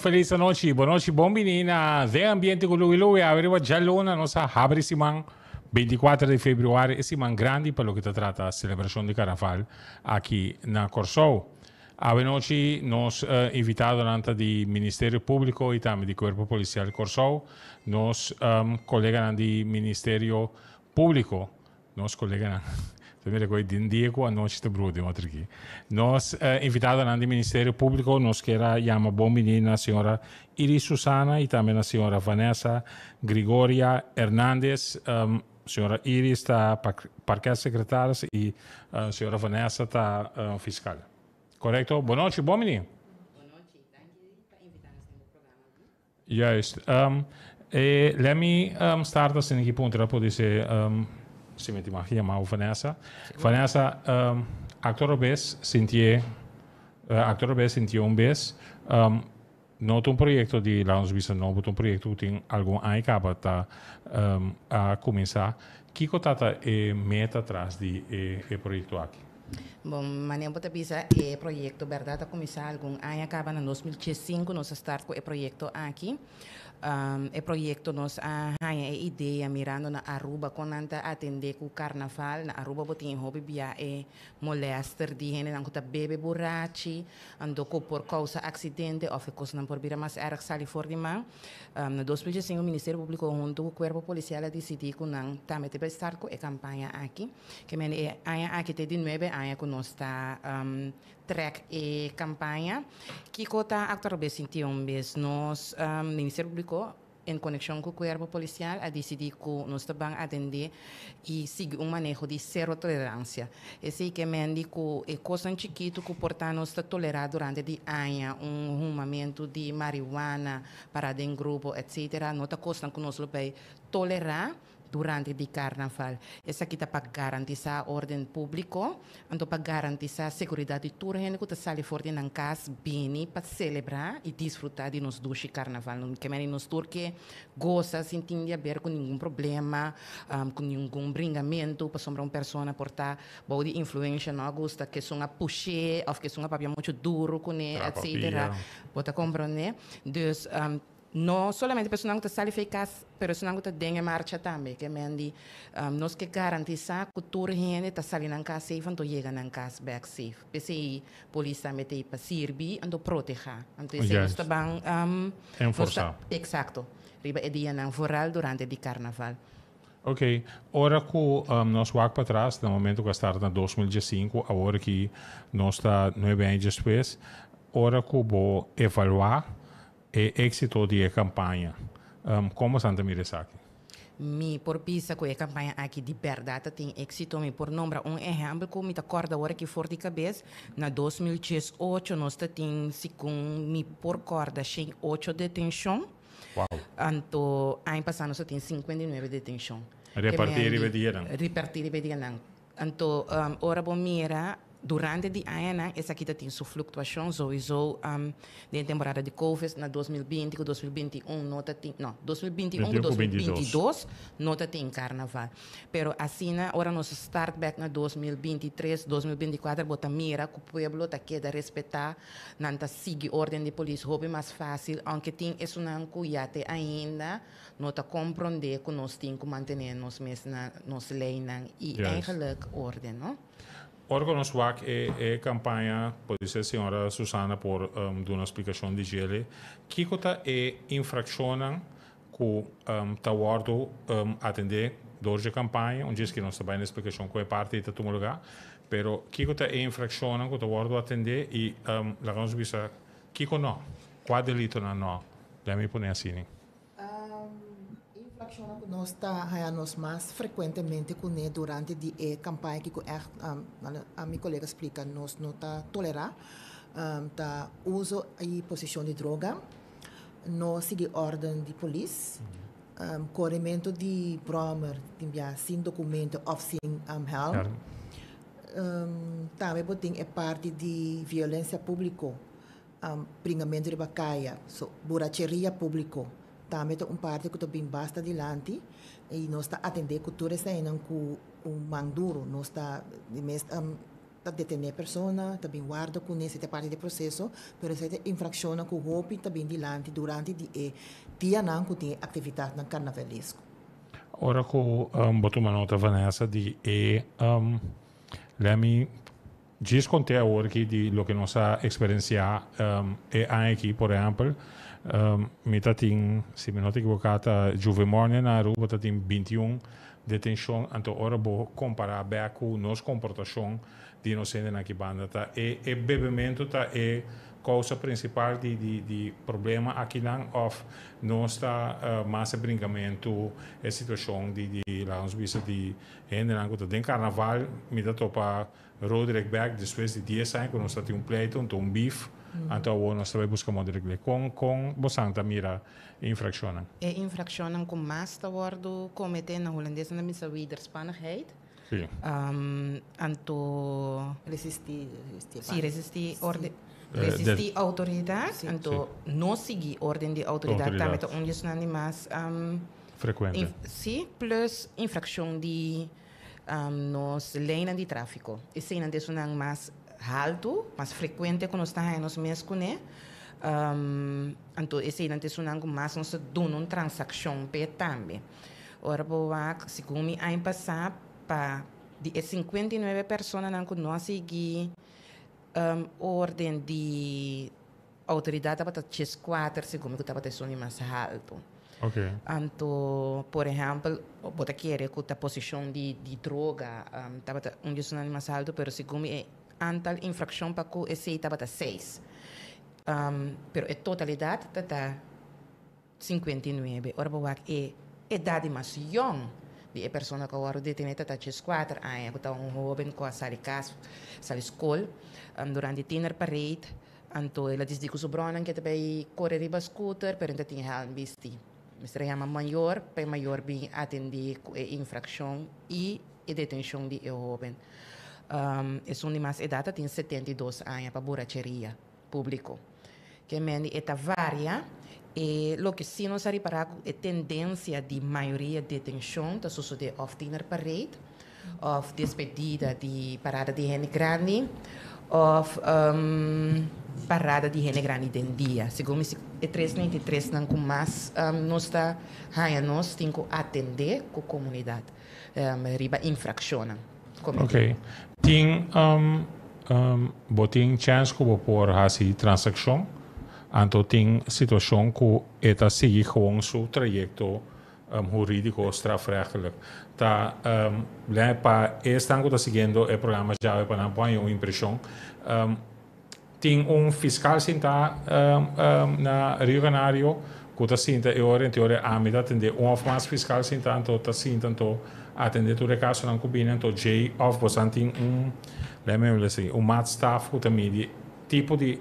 Felis anochi. Bon nochi, bon bini na Den Ambiente ku Louie Louie. Awe riba djaluna nos a habri siman 24 di februari, e siman grandi pa loke ta trata selebrashon di karnaval aki na Kòrsou. Awe nochi nos invitadonan ta di Ministerio Públiko i tambe di Kuerpo Polisial Kòrsou. Nos koleganan di Ministerio Públiko. Nos koleganan ta mira ku den dia ku anochi ta brua den otro aki. Nos invitadonan di Ministerio Públiko, nos kier a yama bon bini na señora Iris Susana i tambe na señora Vanessa Grigoria Hernandez. Señora Iris ta parketsekretaris i señora Vanessa ta fiskal. Korekto? Bon nochi, bon bini. Bon nochi, danki pa invita nos den bo programa. Juist. E let me start asina ki puntra podise si mi tin mag yama bo Vanessa. Vanessa, actor robes sintié actor robes sintié un bes no ta un proyecto di laga nos bisa nobo ta un proyecto ku tin algun aña kaba ta a kuminsá. Kiko ta ta e meta tras di e proyecto aki? Bon, manera bo ta bisa e proyecto berdad a cuminsa algun aña caba na 2015 nos a start cu e proyecto aki. E proyecto nos a haña e idea mirando na Aruba con nan ta atende cu carnaval. Na Aruba bo tin e hopi bia e molester di hendenan cu ta bebe burachi, anto cu por causa accidente of e cosnan por bira mas erg sali for di man. Na 2015 Ministerio Publico hunto cu Cuerpo Policial a dicidi cu nan tambe ta bay start cu e campaña aki. Ke men e aña aki ta e di nuebe aña ku nos ta trèk e kampaña. Kiko ta aktua robes sinti un bes? Nos Ministerio Públiko en konekshon ku Kuerpo Polisial a disidí ku nos ta ban atendé i sigui un maneho di sero toleransia. Esei ke men di ku e kosnan chikitu ku por ta nos ta tolerá durante di aña, un humamentu di mariwana, pará den grupo, etsetera, no ta kosnan ku nos lo bai tolerá. Durante di karnaval. Esaki ta pa garantisá órden públiko, anto pa garantisá seguridat di tur hende ku ta sali for di nan kas bini pa selebrá i disfrutá di nos dushi karnaval. No ke mende nos tur ke gosa sin tin di haber ku ningun problema, ku ningun bringamentu, pasobra un persona por ta bou di influensha, no a gusta kesun a push'é òf kesun a papia muchu duru kuné, etsetera. Bo ta komprondé? Dus. No solamente personan ku ta sali for e kas, pero esunnan ku ta den e marcha tambe. Ke men di, nos ke garantisá ku tur hende ta sali nan kas safe anto yega nan kas bèk safe. P'esei polis tambe ta ei pa sirbi anto protehá. Anto esei nos ta ban Enforsá. Eksakto. Riba e dianan, vooral durante di karnaval. Ok, ora ku nos wak patras na momento ku a start na 2015, awor aki nos ta nuebe aña despues, ora ku bo evaluá e éxito di e kampaña. Kon bosan ta mira esaki? Mi por bisa ku e kampaña aki di bèrdat ta tin éxito. Mi por nombra un ehèmpel ku mi ta kòrda awor aki for di kabes. Na 2018 nos ta tin, segun mi por kòrda, 108 detenshon. Wow. Anto aña pasá nos ta tin 59 detenshon. Repartí riba e dianan. Repartí riba e dianan. Anto ora bo mira durante di añanan esaki ta tin su fluktuashon souiso den temporada di covid na 2020 ku 2021 no ta tin no 2021 ku 2022 no ta tin karnaval pero asina ora nos start bek na 2023 2024 bo ta mira ku pueblo ta keda respetá nan ta sigui orden di polis hopi mas fásil aunke tin esunnan ku ya te ainda No ta komprondé ku nos tin ku mantené nos mes na nos leinan i eigenlijk orden, no? Ora ku nos wak e e kampaña, podisé señora Susana por duna splikashon di djele, kiko ta e infrakshonnan ku ta wòrdu atendé dor dje kampaña? Un djes ki nos ta bai na splikashon ku e parti ei ta tuma lugá, pero kiko ta e infrakshonnan ku ta wòrdu atendé i laga nos bisa kiko nò, kua delitonan nò? Lèt mi pone asina. Infraccionnan cu nos ta haya nos mas frecuentemente cune durante di e campaña aki cu echt mi colega splica nos no ta tolera ta uso y posicion di droga, no sigui orden di polis, coremento di brommer tin bia sin documento of sin helm, tambe bo tin e parti di violencia publico. Bringamentu riba kaya, so buracheria públiko tambe ta un parti ku ta bin basta dilanti i nos ta atendé ku tur eseinan ku un man duru. Nos ta di mes. Ta detené persona, ta bin warda kuné, esei ta parti di e proseso, pero esei ta infrakshonnan ku hopi ta bin dilanti durante di e dianan ku tin e aktividatnan karnavalesko. Ora ku bo tuma nota, Vanessa, di e lè mi djis kont'é awor aki di loke nos a eksperensiá e aña aki. Por ehèmpel, mi ta tin, si mi no ta ekiboká, ta Juve Morning na Aruba ta tin 21 detenshon. Anto ora bo kompará bèk ku nos komportashon di nos hendenan aki banda, ta e bebementu ta e kousa prinsipal di problema akinan òf nos ta mas e brinkamentu, e situashon di laga nos bisa di hendenan ku ta den karnaval? Mi ta topa Roderick bèk despues di 10 aña ku nos ta tin un pleito, anto un beef, anto awor nos ta bai buska Moderick bèk. Kon bosan ta mira e infrakshonnan? E infrakshonnan ku mas ta wòrdu kometé, na hulandes nan ta bisa wederspannigheid. Anto Resistí, resistí. Sí, resistí orde, resistí outoridat, anto no sigui orden di outoridat tambe ta un di esnan di mas Frekuente. Sí, plus infrakshon di nos leinan di tráfiko. Eseinan ta esunnan mas haltu, mas frekuente ku nos ta haña nos mes kuné. Anto eseinan ta esunnan ku mas nos ta duna un transakshon p'e tambe. Ora bo wak, segun mi aña pasá, pa di e 59 personanan ku no a sigui orden di outoridat tabata 14, segun mi, ku tabata esun di mas haltu. Anto, por ehèmpel, bo ta kere ku ta posishon di droga tabata un di esunnan di mas haltu, pero segun mi e antal infrakshon pa ku esei tabata 6. Pero e totalidat ta ta 59. Ora bo wak e edat di mas yòn di e persona ku a wòrdu detené ta ta 14 aña, ku ta un hóben ku a sali kas, sali skol durante tienerparade. Anto el a disidí ku su brònan ke ta bai kore riba scooter, pero e ta tin hèlm bisti. Mester a yama mayor pa e mayor bin atendé ku e infrakshon i e detenshon di e hóben. Esun di mas edat ta tin 72 aña pa buracheria públiko. Ke men di e ta varia. E loke sí nos a ripará ku e tendensia di mayoria detenshon ta sosodé òf tienerparade, òf despedida di parada di hende grandi, òf parada di hende grandi den dia. Segun mi si e tres nan e tresnan ku mas nos ta haña nos tin ku atendé ku komunidat riba infrakshonnan kometí. Ok. Tin bo tin chèns ku bo por hasi transakshon, anto tin situashon ku e ta sigui gewoon su trayekto hurídiko strafrechtelijk. Ta lei pa esnan ku ta siguiendo e programa djawe pa nan por haña un impreshon. Tin un fiskal sintá na Rio Canario ku ta sinta e ora en teoria ami ta atendé un òf mas fiskal sintá, anto ta sinta anto atendé tur e kasonan ku bini, anto djei òf bosan tin un, lei mi si, un maatstaf ku ta midi tipo di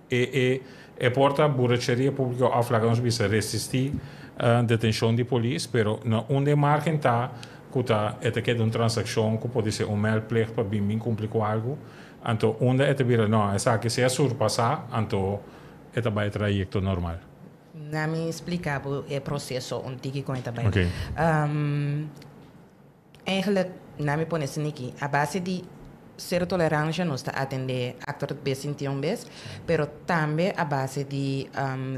e e e por ta buracheria públiko òf laga nos bisa resistí detenshon di polis, pero na unda e margen ta ku ta e ta keda un transakshon ku por ser un meldplicht pa bin kumpli ku algu, anto unda e ta bira no esaki si a surpasá, anto e ta bai trayekto normal. Na mi splika bo e proseso un tiki kon e ta bai. Eigenlijk, na mi pone esaki, a base di sero toleransha nos ta atendé aktor bes 21 bes, pero tambe a base di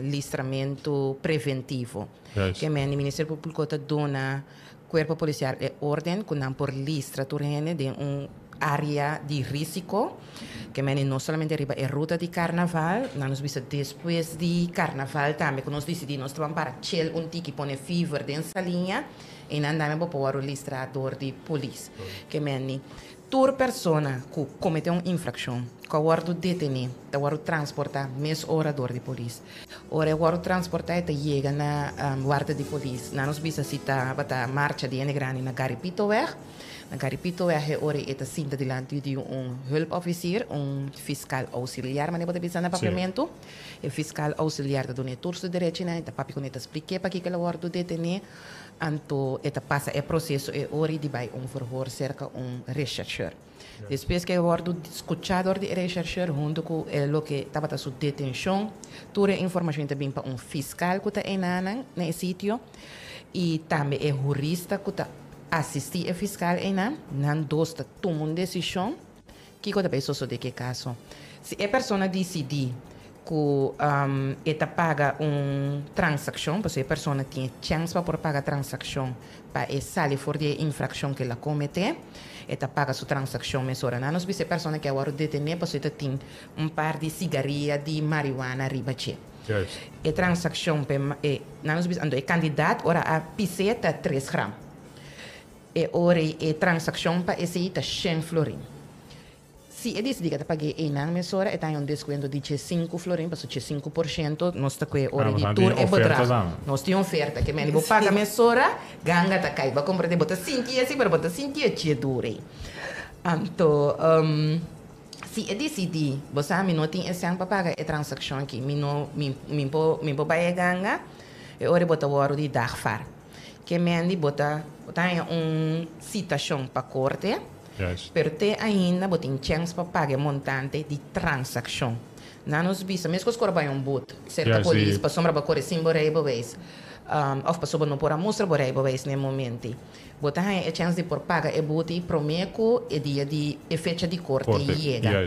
listramentu preventivo. Ke men di Ministerio Públiko ta duna kuerpo polisial e orden ku nan por listra tur hende den un área di rísiko. Ke men no solamente riba e ruta di karnaval, nan nos bisa despues di karnaval tambe ku nos disidí nos ta ban para chill un tiki pone fever den Saliña, i nan tambe bo por wòrdu listrá dor di polis. Ke men di tur persona ku kometé un infrakshon, ku a wòrdu detené, ta wòrdu transportá mes ora dor di polis. Ora e wòrdu transportá e ta yega na warda di polis. Nan nos bisa si tabata marcha di hende grandi na Garipitoweg. Na Garipitoweg e ora e ta sinta dilanti di un hulpofficier, un fiskal ousiliar, manera bo ta bisa na papiamentu. E fiskal ousiliar ta dun'é tur su derechinan, e ta papia kuné, ta splik'é pakiko el a wòrdu detené. Anto e ta pasa e proseso e ora di bai un verhoor serka un rechercheur. Despues ku e wòrdu skuchá dor di e rechercheur huntu ku e loke tabata su detenshon, tur e informashon ta bin pa un fiskal ku ta einanan na e sitio i tambe e hurista ku ta asistí e fiskal einan. Nan dos ta tuma un desishon. Kiko ta bay sosode cu e caso? Si e persona dicidi cu e ta paga un transaccion, pasobra e persona tin e chens pa por paga transaccion pa e sali for di e infraccion cu el a comete, e ta paga su transaccion mesora. Nan nos bisa e persona cu a worde detene pasobra e ta tin un par di sigaria di marihuana riba dje. E transaccion pa e, nan nos bisa, anto e cantidad ora a pis'e ta tres gram. E ora ei e transakshon pa esei ta shen florin. Si e disidí ku ta pag'é einan mesora, e ta haña un deskuento di 15 florin, pasobra 15% nos ta kue ora di tur e bedrag. Nos tin oferta, ke mende bo paga mesora, ganga ta kai. Bo a komprendé? Bo ta sinti esei, pero bo ta sinti e che duru ei. Anto, si e disidí, bo sa mi no tin e sèn pa paga e transakshon aki, mi no, mi, mi por, mi por bai e ganga, e ora ei bo ta wòrdu di dagfar. Ke mendi bo ta bo ta haña un sitashon pa korte, pero te ainda bo tin chèns pa paga e montante di transakshon. Nan nos bisa, meskos ku ora bo haña un but serka polis pasobra bo a kore sin bo reibeweis òf pasobra bo no por a mustra bo reibeweis na e momenti, bo ta haña e chèns di por paga e but ei promé ku e dia di e fecha di korte yega.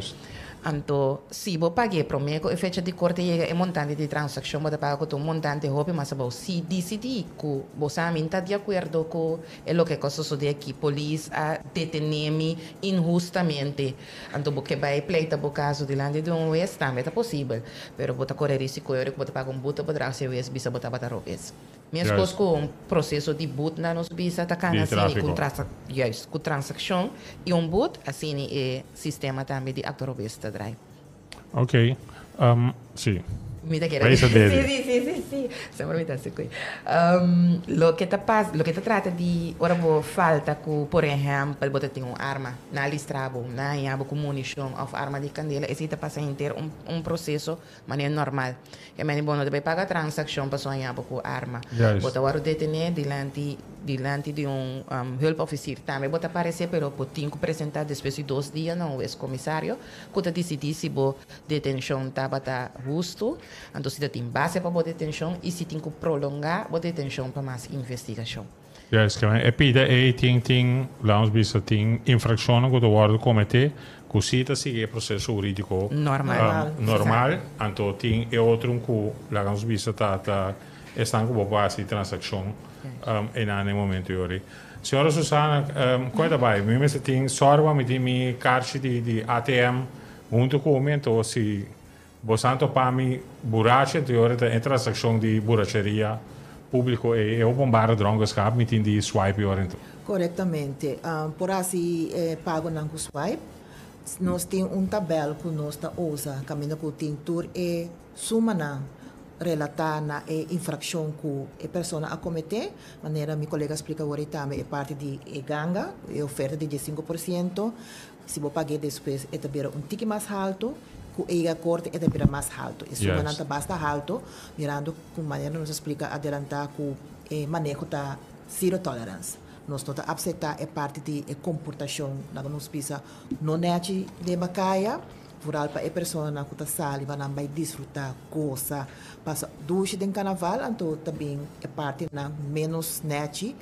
Anto, si bo pag'é promé ku e fecha di korte yega, e montante di transakshon bo ta paga ku ta un montante hopi mas abou. Si disidí ku bo sa mi n'ta di akuerdo ku e loke ku a sosodé aki, polis a detené mi inhustamente, anto bo ke bai pleita bo kaso dilanti di un hues, tambe ta posibel, pero bo ta kore risiko e ora ku bo ta paga un buta bedrag si e hues bisa bo tabata robes. Meskos ku un proseso di but na nos bisa ta kana asina ku juist ku transakshon i un but asina e sistema tambe di akto robes ta drai. Ok, si. Mi ta kere. Bisa dede. Si, si, si, si. Semper mi ta hasi kui. Loke ta pas, loke ta trata di ora bo falta ku por ehèmpel bo ta tin un arma, nan a listra bo, nan a haña bo ku munishon òf arma di kandela, esei ta pasa henter un un proseso Manera normal. E meni bo no ta bay paga transaccion pasobra haña bo cu arma. Bo ta worde detene dilanti dilanti di un hulpofficier. Tambe bo ta parece pero bo tin cu presenta despues di dos dia na un hues comisario cu ta dicidi si bo detencion tabata husto, anto si ta tin base pa bo detencion y si tin cu prolonga bo detencion pa mas investigacion. Juist, ke men e pida ei tin tin, laat ons bisa, tin infraccionnan cu ta wordo comete cu si ta sigui e proceso huridico Normal. normal, anto tin e otro cu, laat ons bisa, ta ta esnan cu bo por haci transaccion einan na e momento yori. Señora Susana, con e ta bay? Mi mester tin sorg pa mi tin mi carchi di di ATM hunto cu mi, anto si Bo santo pa mi burachi anto yora ta e transaccion di buracheria publico ey e openbare dronkenschap mi tin di swipe yora anto. Korektamente. Por hasi e pagonan ku swipe. Nos tin un tabèl ku nos ta usa kaminda ku tin tur e sumanan relatá na e infrakshon ku e persona a kometé. Manera mi kolega a splika awor ei tambe e parti di e ganga, e oferta di 15%. Si bo pag'é despues e ta bira un tiki mas haltu, ku e yega korte e ta bira mas haltu. E sumanan ta basta haltu, mirando ku manera nos a splika adelantá ku e maneho ta zero tolerance. Nos no ta apseptá e parti di e komportashon nan ku nos bisa no nèchi den bakaya, vooral pa e personanan ku ta sali pa nan bai disfrutá, gosa, pasa dushi den karnaval, anto ta bin e partinan ménos nèchi.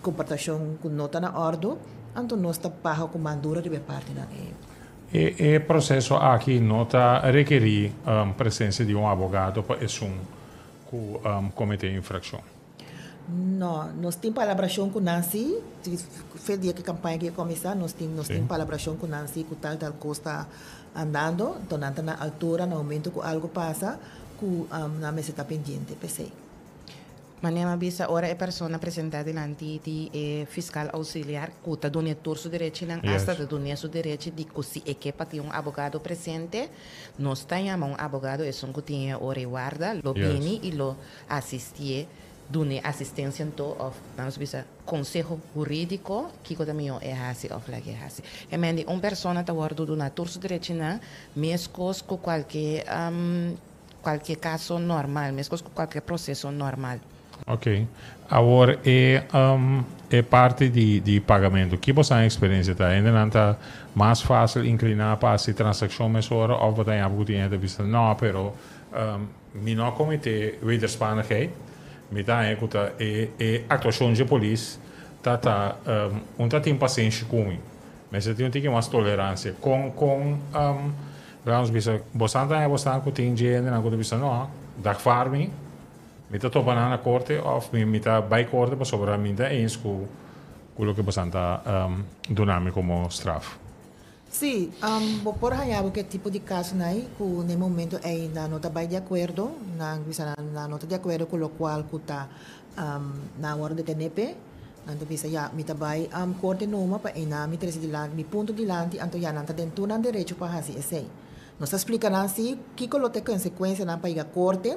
Komportashon ku no ta na òrdu, anto nos ta baha ku man duro riba e partinan ei. E proseso aki no ta rekerí presensia di un abogado pa esun ku kometé infrakshon. No, nos tin palabrashon ku nan sí, fe dia ku e kampaña aki a kuminsá, nos tin nos tin palabrashon ku nan sí ku tal tal kos ta andando, anto nan ta na altura na momento ku algu pasa ku nan mester ta pendiente p'esei. Manera mi a bisa, ora e persona presentá dilanti di e fiskal ousiliar ku ta dun'é tur su derechinan, asta ta dun'é su derechi di ku si e ke pa tin un abogado presente, nos ta yama un abogado, esun ku tin e ora i warda, lo bini i lo asistié, dun'é asistensia anto òf, nos bisa, konseho hurídiko kiko ta mihó e hasi òf lag'é hasi. E men di un persona ta wòrdu duná tur su derechinan meskos ku kualke. Cualkier caso normal, mescos cu cualkier proceso normal. Ok. Awor e e parti di di pagamento, ki boso experiencia ta? Hendenan ta mas facil inclina pa haci transaccion mesora of bo ta yama cu tin hende ta bisa no, pero mi no a comete wederspanigheid, mi ta haña cu ta e e actuacion dje polis ta ta un ta tin pasenshi cu mi. Mester tin un tiki mas toleransia. Kon kon laga nos bisa bosan ta haña bosan ku tin dje hendenan ku ta bisa no, dagvaar mi, mi ta topa nan na korte òf mi mi ta bai korte pasobra mi ta eens ku ku loke bosan ta duna mi komo straf. Sí, bo por haña bo ku e tipo di kasonan ei ku na e momento ei nan no ta bai di akuerdo, nan bisa nan nan no ta di akuerdo ku lokual ku ta nan a wòrdu detené p'e. Nan ta bisa, ya, mi ta bai korte numa pa einan mi trese dilanti mi punto dilanti, anto ya nan ta den tur nan derecho pa hasi esei. Nos ta splika nan si kiko lo ta e konsekuensianan pa yega korte,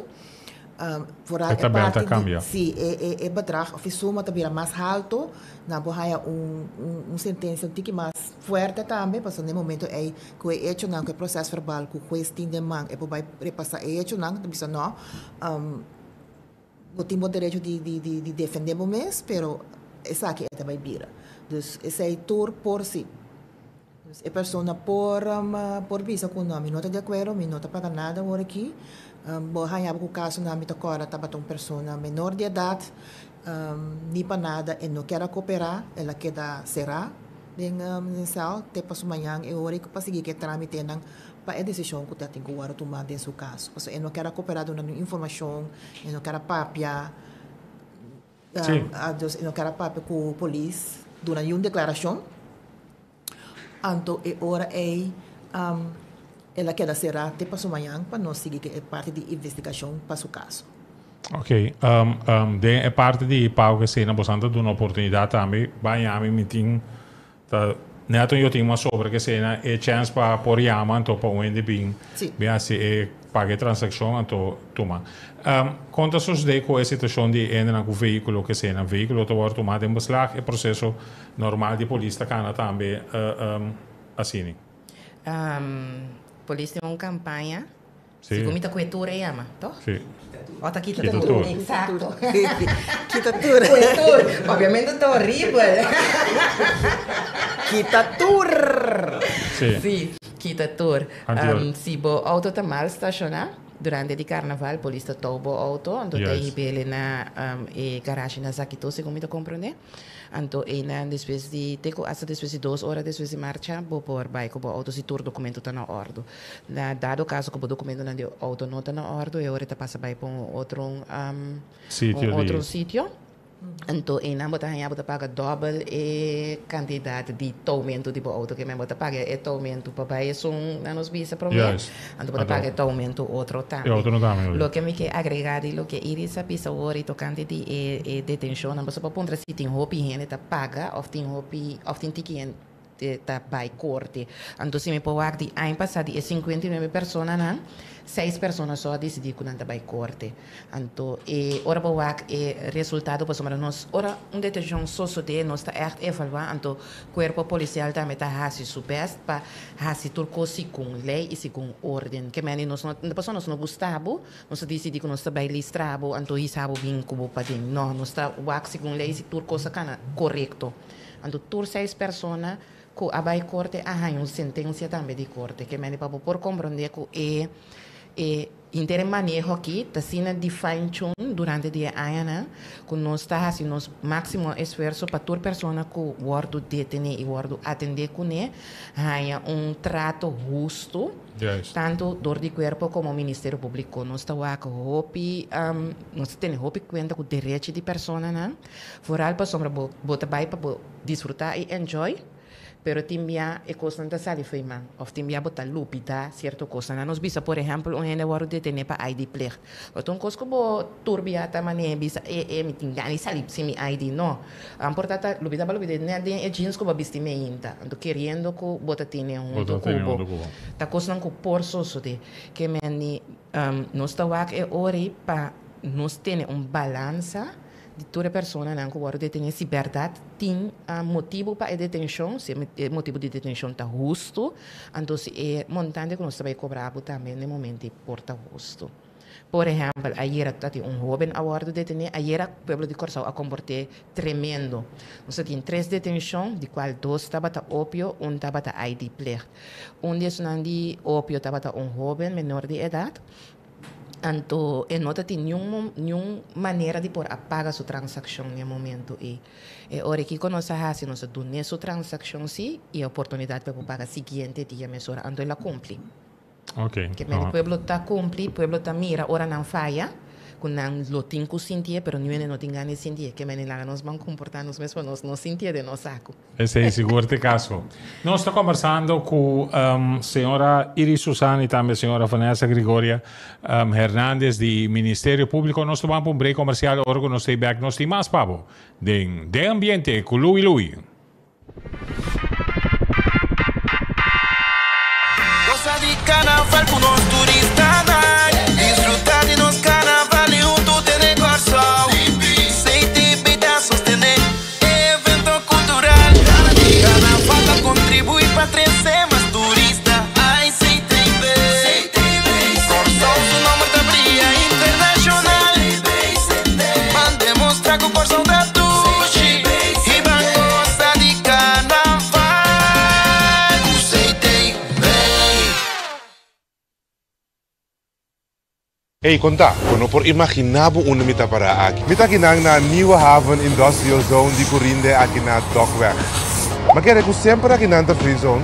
vooral E e tabel ta parti di, kambia. si, e e e bedrag of e suma ta bira mas halto, nan por haya un un un sentensia un tiki mas fuerte tambe, pasobra na e momento ei ku e echonan, ku e prosèsverbal ku hues tin den man, e por bai repasá e echonan, ta bisa no, Bo tin bo derecho di di di di defende bo mes, pero esaki e ta bai bira. Dus esei tur por si. Dus e persona por por bisa ku no, mi no ta di akuerdo, mi no ta paga nada awor aki. Bo haña bo ku kasonan mi ta kòrda tabata un persona menor di edat, ni pa nada e no kier a koperá, el a keda será den den sèl te pa su mañan e ora pa sigui ku e trámitenan pa e desishon ku ta tin ku wòrdu tumá den su kaso. Pasobra e no kier a koperá duna niun informashon, e no kier a papia, dus e no kier a papia ku polis, duna niun deklarashon. Anto e ora ei el a keda será te pa su mañan pa nos sigui ku e parti di investigashon pa su kaso. Ok, den e parti di pago ku esei nan boso ta duna oportunidat tambe, baña mi mi tin Ta net un yo tin mas sobre ke esena e chens pa por yama anto pa un hende bin bin hasi e paga e transakshon anto tuma. Kon ta sosode ku e situashon di hendenan ku vehikulo ke esena vehikulo ta wòrdu tuma den beslag e proseso normal di polis ta kana tambe asini? Polis tin un kampaña Si ku mi ta kue tur e yama, toh? Si. O ta kita Kita tur. tur. Exacto. Kita tur. Kue tur. Obviamente ta horibel. Kita tur. Si. Si, kita tur. Anto. Si bo auto ta mal stashoná durante di karnaval, polis ta tou bo auto, anto ta hib'el na e garashi na Zakito, segun mi ta komprondé. Anto einan despues di te ku asta despues di dos ora despues di marcha bo por bai ku bo outo si tur dokumento ta na òrdu. Na dado kaso ku bo dokumentonan di outo no ta na òrdu e ora e ta pasa bai pa un otro un otro sitio. Anto einan bo ta haña bo ta paga dòbel e kantidat di toumentu di bo outo ke men bo ta paga e toumentu pa bai esun na nos bisa promé anto bo ta paga e toumentu otro tambe. Loke mi ke agregá di loke Iris a bisa awor i tokante di e e detenshonnan pasobra bo puntra si tin hopi hende ta paga òf tin hopi òf tin tiki hende ta bai korte. Anto si mi por wak di aña pasá di e 59 personanan seis persona so a disidí ku nan ta bai korte. Anto e ora bo wak e resultado pasobra nos ora un detenshon sosodé nos ta ègt evaluá anto kuerpo polisial tambe ta hasi su bèst pa hasi tur kos segun lei i segun órden. Ke mende nos no pasobra nos no gusta bo Nos ta disidí ku nos ta bai listra bo, anto hisa bo bin ku bo paden. No, nos ta wak segun lei si tur kos a kana korekto. Anto tur seis persona ku a bai korte a haña un sentensia tambe di korte. Ke mende pa bo por komprondé ku e e henter e maneho aki ta asina di fine tune durante di e añanan ku nos ta hasi nos máksimo esfuerso pa tur persona ku wòrdu detené i wòrdu atendé kuné haña un trato hustu. Tantu dor di kuerpo komo Ministerio Públiko nos ta wak hopi, nos ta tene hopi kuenta ku derechi di personanan, foral pasobra bo bo ta bai pa bo disfrutá i enjoy, pero tin bia e kosnan ta sali fo'i man òf tin bia bo ta lubidá sierto kosnan. Nan nos bisa por ehèmpel un hende a wòrdu detené pa ID plicht. No ta un kos ku bo tur bia ta manera bisa e e mi tin gana di sali sin mi ID, no. Por ta ta lubida pa lubida net den e jeans ku bo a bisti meinta. Anto keriendo ku bo ta tene huntu ku bo. Ta kosnan ku por sosode. Ke meni nos ta wak e ora ei pa nos tene un balansa di tur e personanan ku wòrdu detení si bèrdat tin motibu pa e detenshon, si e motibu di detenshon ta hustu, anto si e montante ku nos ta bai kobra bo tambe na e momento ei por ta hustu. Por ehèmpel, ayera ta tin un hóben a wòrdu detené. Ayera pueblo di Kòrsou a komport'é tremendo. Nos a tin tres detenshon, di kual dos tabata opio, un tabata ID plicht. Un di esunnan di opio tabata un hóben menor di edat. Anto e no ta tin niun niun manera di por a paga su transakshon na e momento ei. E ora kiko nos a hasi, nos a dun'é su transakshon sí i e oportunidat pa e por paga siguiente dia mesora. Anto el a kumpli. Ok. Ke men pueblo ta kumpli, pueblo ta mira ora nan faya, ku nan lo tin ku sintié, pero niun hende no tin gana di sintié. Ke men laga nos ban komportá nos mes pa nos no sintié den nos saku. Esei sigur t'e kaso. Nos ta kombersando ku señora Iris Susan i tambe señora Vanessa Grigoria Hernandez di Ministerio Públiko. Nos ta ban pa un break komersial. Ora ku nos stay bèk nos tin mas pa bo den Den Ambiente ku Louie Louie. Gosa di carnaval cu nos turistanan. Disfruta di nos carnaval y hunto tene Corsou. CTB ta sostene e evento cultural. Carnaval ta contribui pa trece mas turista. Ay CTB. Corsou su nomber ta bria internacional. Ban demostra cu Corsou ta dushi. Y ban gosa di carnaval cu CTB. Hey, konta, bo no por imaginá bo unda mi ta pará aki. Mi ta akinan na Nieuwe Haven Industrial Zone di Curinde aki na Dokweg. M'a kere ku semper akinan ta free zone.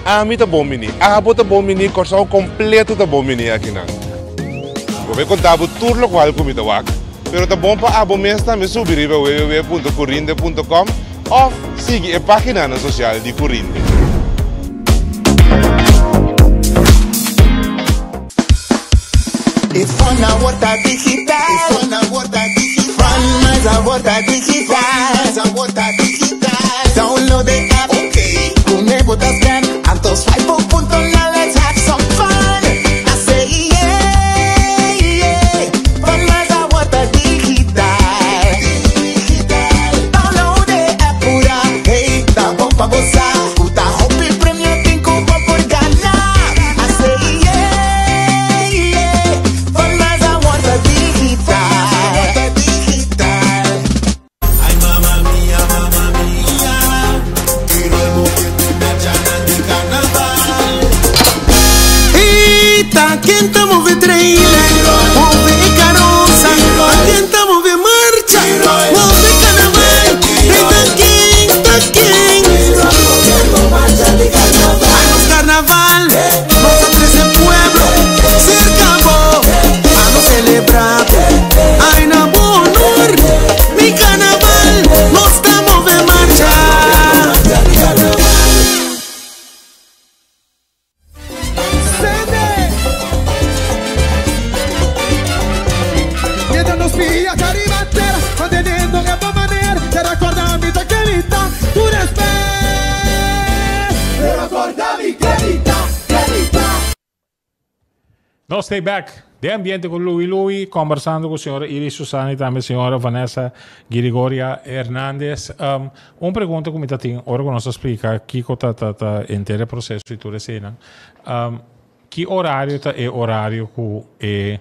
Ami ta bon bini, abo ta bon bini, Kòrsou kompleto ta bon bini akinan. Bo bai konta bo tur lokual ku mi ta wak, pero ta bon pa abo mes tambe subi riba www.curinde.com òf sigui e páginanan sosial di Curinde. E fun awor ta digital. E fun awor ta digital. Fun mas awor ta digital. Mas awor ta digital. Download the app. Okay. Ku bo ta scan. Anto swipe bo punto now let's have some fun. I say yeah, yeah. Fun mas awor ta digital. Digital. Download the app pura. Hey, ta bon pa gosa. Ku ta hopi premio tin ku bo por gana. I say yeah, yeah. Fun mas awor ta digital. Digital. Ay mamma mia, mamma mia, quiero el moviendo marcha di carnaval. Eita, ken ta move trailer? Move carosa, ken ta move marcha? Move carnaval. Eita, ken, ta ken? Ay, nos carnaval, nos a trece pueblo cerca bo, pa nos celebra. Ay, na bo honor, mi carnaval, nos ta move marcha. Sende! Mientras nos pia riba tera, manteniendo e bon manera, te recorda mi ta kelita, tu respet. Te recorda mi kelita, kelita. Nos stay back den ambiente cu Louie Louie, conversando cu señora Iris Susana y tambe señora Vanessa Girigoria Hernandez. Un pregunta cu mi ta tin, ora cu nos ta splica kico ta ta ta henter e proceso y tur eseinan, ki horario ta e horario cu e,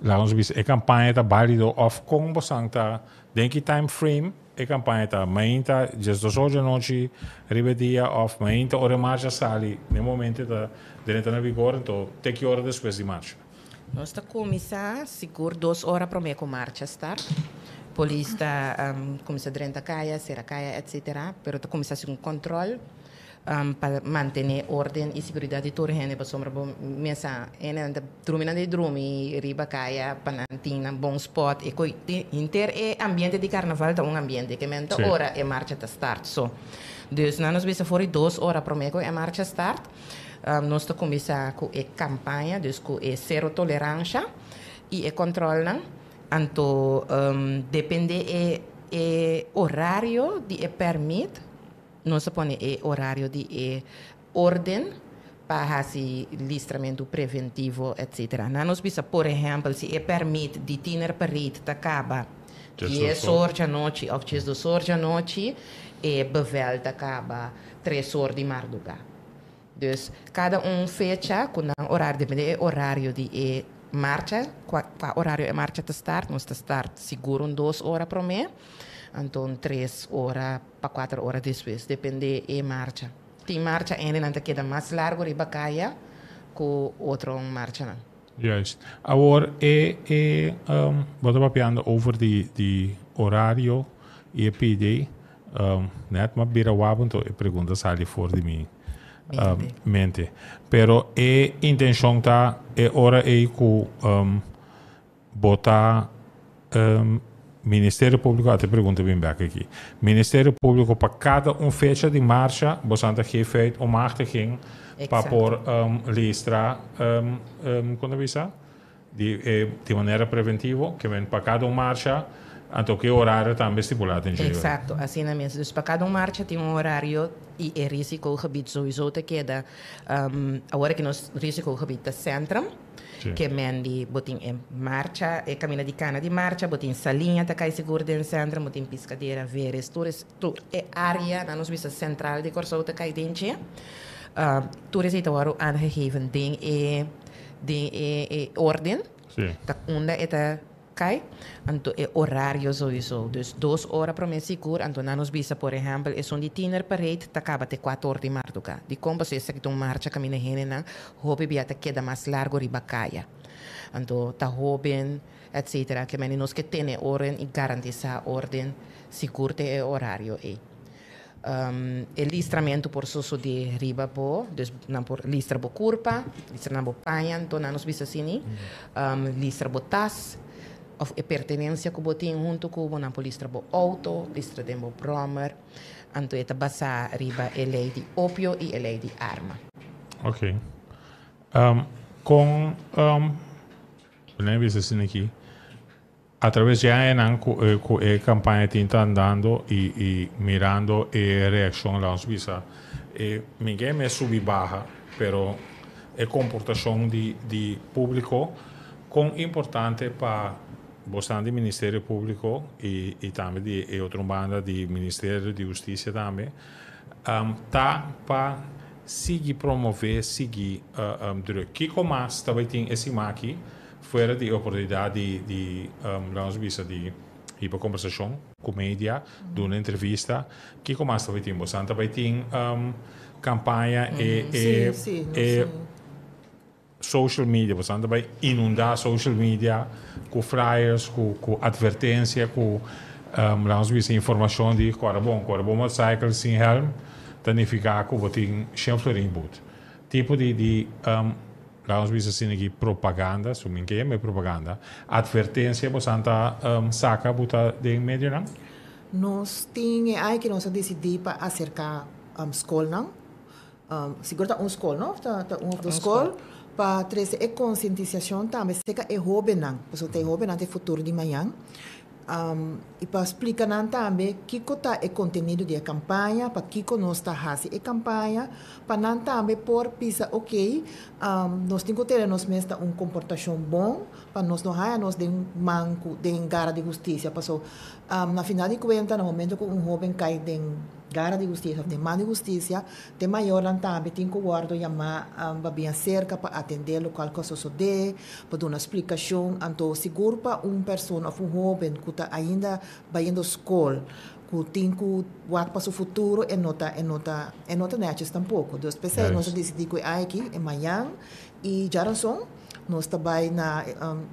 laga nos bisa, e campaña ta balido of con bosan ta, den ki time frame e campaña ta? Mainta diesdos or di anochi riba e dia of mainta ora e marcha sali, na e momento e ta drenta na vigor, anto te ki ora despues di marcha? Nos ta kuminsá sigur dos ora promé ku marcha start. Polis ta kuminsá drenta kaya, sera kaya etcetera, pero ta kuminsá hasi un kòntròl pa mantené órden i siguridat di tur hende pasobra bo mesa hendenan ta drumi nan ta drumi riba kaya pa nan tin nan bon spòt e koi henter e ambiente di karnaval ta un ambiente ke men ta ora e marcha ta start so dus nan nos bisa for di dos ora promé ku e marcha start nos ta kuminsá ku e kampaña dus ku e sero toleransha i e kòntròlnan anto depende e e orario di e pèrmit. Nos a pone e orario di e orden pa hasi listramentu preventivo etc. Nan nos bisa por ehèmpel si e pèrmit di tiner parade ta kaba dies or djanochi òf diesdos or djanochi, e bevel ta kaba tres or di mardugá. Dus kada un fecha ku nan orario, depende e orario di e marcha, kua orario e marcha ta start, nos ta start sigur un dos ora promé, anto un tres ora pa kuater ora despues, depende e marcha. Tin marcha ende nan ta keda mas largu riba kaya ku otro marchanan. Juist. Awor e e um, bo ta papiando over di di orario y e PD, um, net m'a bira wak anto e pregunta sali for di mi um, Mente. Mente. Pero e intencion ta e ora ey cu um, bo ta um, Ministerio Publico, a te pregunta bin bek aki. Ministerio Publico pa cada un fecha di marcha, bo ta geef uit un machtiging pa por um, listra, um, um, con ta bisa? Di, eh, di manera preventivo, kiermen pa cada un marcha, anto cu orario tambe stipula den dje. Exacto, asina mes. Dus pa cada un marcha tin un orario y e risicogebied sowieso ta keda. Awor cu nos risicogebied ta Centrum, kiermen di bo tin e marcha, e caminda di cana di marcha, bo tin Saliña ta cay sigur den Centrum, bo tin Piscadera, Veeris, tur tur e area na nos bisa central di Corsou ta cay den dje. Tur esey ta wordo aangegeven den e orden. Ta unda e ta cay, anto e orario sowieso. Dus 2 ora prome sigur, anto na nos bisa, por ehempel, esun di tiener parade ta caba te 4 or di marduga. Di con paso esaki ta un marcha caminda hendenan hopi bia ta keda mas largo riba caya. Anto ta hoben, etc. Kiermen nos ke tene orden y garantisa orden sigur te e orario ey. E listramento por sucede riba bo, dus nan por listra bo curpa, listra nan bo paña, anto nan nos bisa asina, listra bo tas, of e pertenencia cu bo tin hunto cu bo, nan por listra bo auto, listra den bo brommer, anto e ta basa riba e ley di opio y e ley di arma. Ok. Con um, nee, bisa asina aki, atraves di añanan cu e campaña tin ta andando y mirando e reaccion, laga bisa, e ningun mes subi baha, pero e comportacion di publico, con importante pa bo di Ministerio Publico y tambe di e otro banda di Ministerio di Husticia tambe, ta pa sigui promove, sigui druk. Kico mas tambe tin e siman aki, fuera di oportunidad di, laga bisa, di ir pa combersacion cu media, di un entrevista, kico mas tambe tin? Bo tambe tin campaña e e social media, bo tambe inunda social media cu flyers, cu advertencia, cu laga bisa informacion di core bon, core bon motorcycle sin helm, significa cu bo tin 100 florin boete. Tipo di, laga bisa asina aki, propaganda, su min ke propaganda, advertencia, bo ta saca buta den medio nan? Nos tin ay cu nos a dicidi pa acerca scol nan. Sigur ta un scol, no? Ta un of dos scol pa trece e concientisacion tambe serca e hobennan, pasobra e hobennan ta e futuro di mañan. Y pa splica nan tambe kico ta e contenido di e campaña, pa kico nos ta haci e campaña, pa nan tambe por bisa, ok, nos tin cu tene nos mes un comportacion bon, pa nos no haya nos den man den gara di husticia. Paso, na final di cuenta, na momento cu un hoben cay den gara di husticia, den man di husticia, e mayornan tambe tin cu wordo yama pa bin cerca pa atende loke a sucede, pa duna splicacion, anto sigur pa un persona of un hoben cu ta ainda bayendo scol, cu tin cu wak pa su futuro e no ta netjes tampoco. Dus p'esey nos a dicidi cu aki e mañan y diaranson nos ta bay na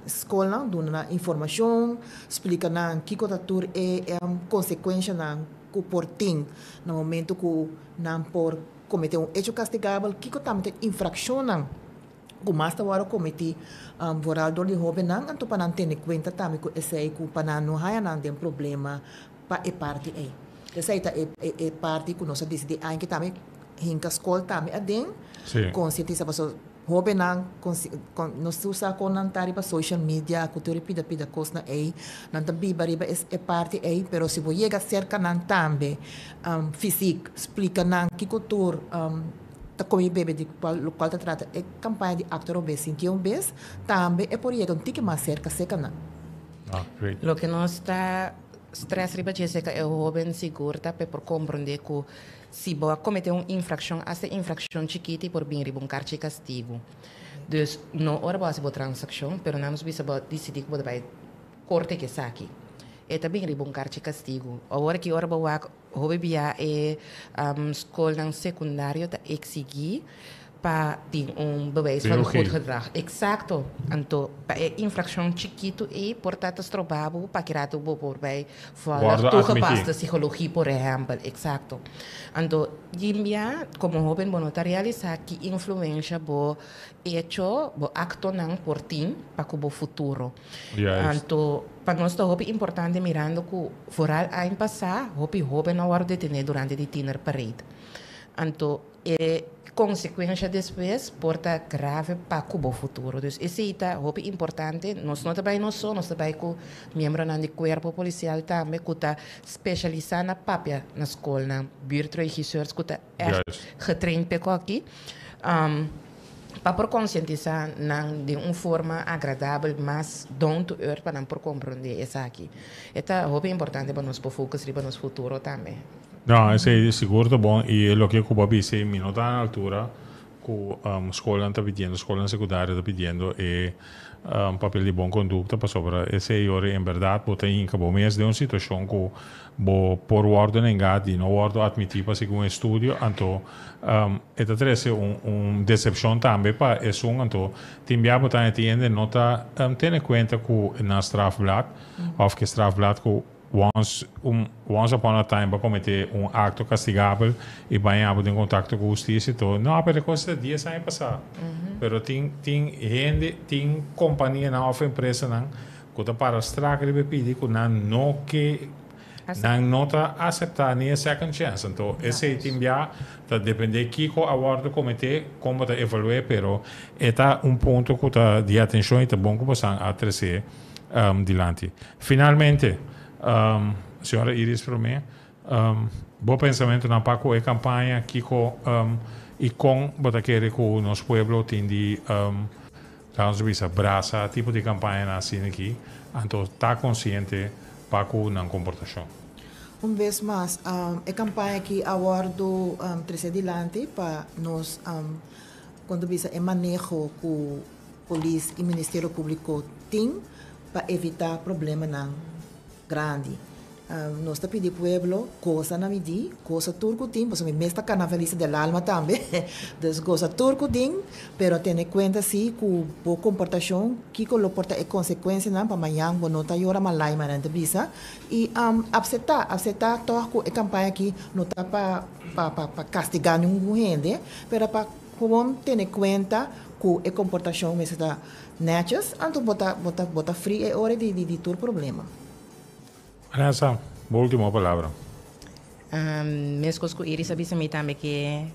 scol nan, duna informacion, splica nan kico ta tur e consecuencia nan cu por tin na momento cu nan por comete un hecho castigabel, kico tambe infraccion nan cu mas ta wordo cometi vooral door di hobennan, anto pa nan tene cuenta tambe cu esey, cu pa nan no haya nan den problema pa e parti ey. Esey ta e parti cu nos a dicidi cu tambe hinca scol tambe aden, concientisa paso hobennan nos usa con nan ta riba social media cu tur pida pida cos na ey nan ta biba riba e parti ey, pero si bo yega cerca nan tambe fysiek, splica nan kico tur ta come bebe di cual lo cual ta trata e campaña di actua robes sinti un bes, tambe e por yega un tiki mas cerca cerca nan. Ah, great. Loke nos ta stress riba dje serca e hoben sigur ta pa por comprende cu si bo comete un infraccion, hasta infraccion chikito por bin riba un carchi castigo. Dus no ora bo haci bo transaccion, pero nan nos bisa bo dicidi cu bo bay corte cu esaki. E ta bin riba un carchi castigo. Awor cu ora bo wak hopi bia e scolnan secundario ta exigi. Pa tin un bewijs van goed gedrag. Exacto. Anto pa e infraccion chikito ei por ta ta stroba bo pa ki rato bo por bay volg toegepaste psychologie por ehempel. Exacto. Anto yimbia como hoben bo no ta realisa ki influencia bo hecho, bo actonan por tin pa cu bo futuro. Anto pa nos ta hopi importante mirando cu vooral aña pasa hopi hoben a wordo detene durante di tiener parade. Anto E konsekuensha despues por ta grave pa ku bo futuro. Dus esei ta hopi importante. Nos no ta bai nos so, nos ta bai ku miembronan di kuerpo polisial tambe ku ta spesialisá na papia na skolnan, buurtregisseurs ku ta ègt getraind p'e koki, pa por konsientisá nan den un forma agradabel mas down to earth pa nan por komprondé esaki. E ta hopi importante pa nos por focus riba nos futuro tambe. No, esei sigur ta bon i e loke ku bo a bisa ei mi no ta na altura ku skolnan ta pidiendo, skolnan sekundario ta pidiendo e papel di bon kondukta pasobra esei ora en bèrdat bo ta hinka bo mes den un situashon ku bo por wòrdu nengá di no wòrdu atmití pa sigui un estudio anto e ta trese un desepshon tambe pa esun anto tin bia bo ta e tin hende no ta tene kuenta ku nan strafblad òf ke strafblad ku Once un once upon a time bo a comete un acto castigabel y baña bo den contacto cu husticia y todo. No, pero e cosa ta dies aña pasa. Pero tin tin hende, tin companianan of empresanan cu ta para strak riba e pidi cu nan no ke, nan no ta acepta ni e second chance. Anto esey tin bia ta depende kico a wordo comete, con bo ta evalue, pero e ta un punto cu ta di atencion y ta bon cu bosan a trece. dilanti. Finalmente, señora Iris promé, bo pensamentonan pa ku e kampaña, kiko i kon bo ta kere ku nos pueblo tin di, laga nos bisa, brasa tipo di kampañanan asina aki, anto ta konsiente pa ku nan komportashon? Un bes mas, e kampaña aki a wòrdu trese dilanti pa nos, kon ta bisa, e maneho ku Polis i Ministerio Públiko tin pa evitá problemanan grandi. Nos ta pidi pueblo gosa na midí, gosa tur ku tin, pasobra mi mes ta karnavalista del alma tambe, dus gosa tur ku tin, pero tene kuenta sí ku bo komportashon kiko lo por ta e konsekuensianan pa mañan bo no ta yora malai manera nan ta bisa i apseptá, apseptá tòg ku e kampaña aki no ta pa pa kastigá ningun hende, pero pa Gewoon tene kuenta ku e komportashon mester ta nètjes, anto bo ta bo ta bo ta fri e ora di di tur problema. Vanessa, bo ultimo palabra. Meskos ku Iris a bisa mi tambe ke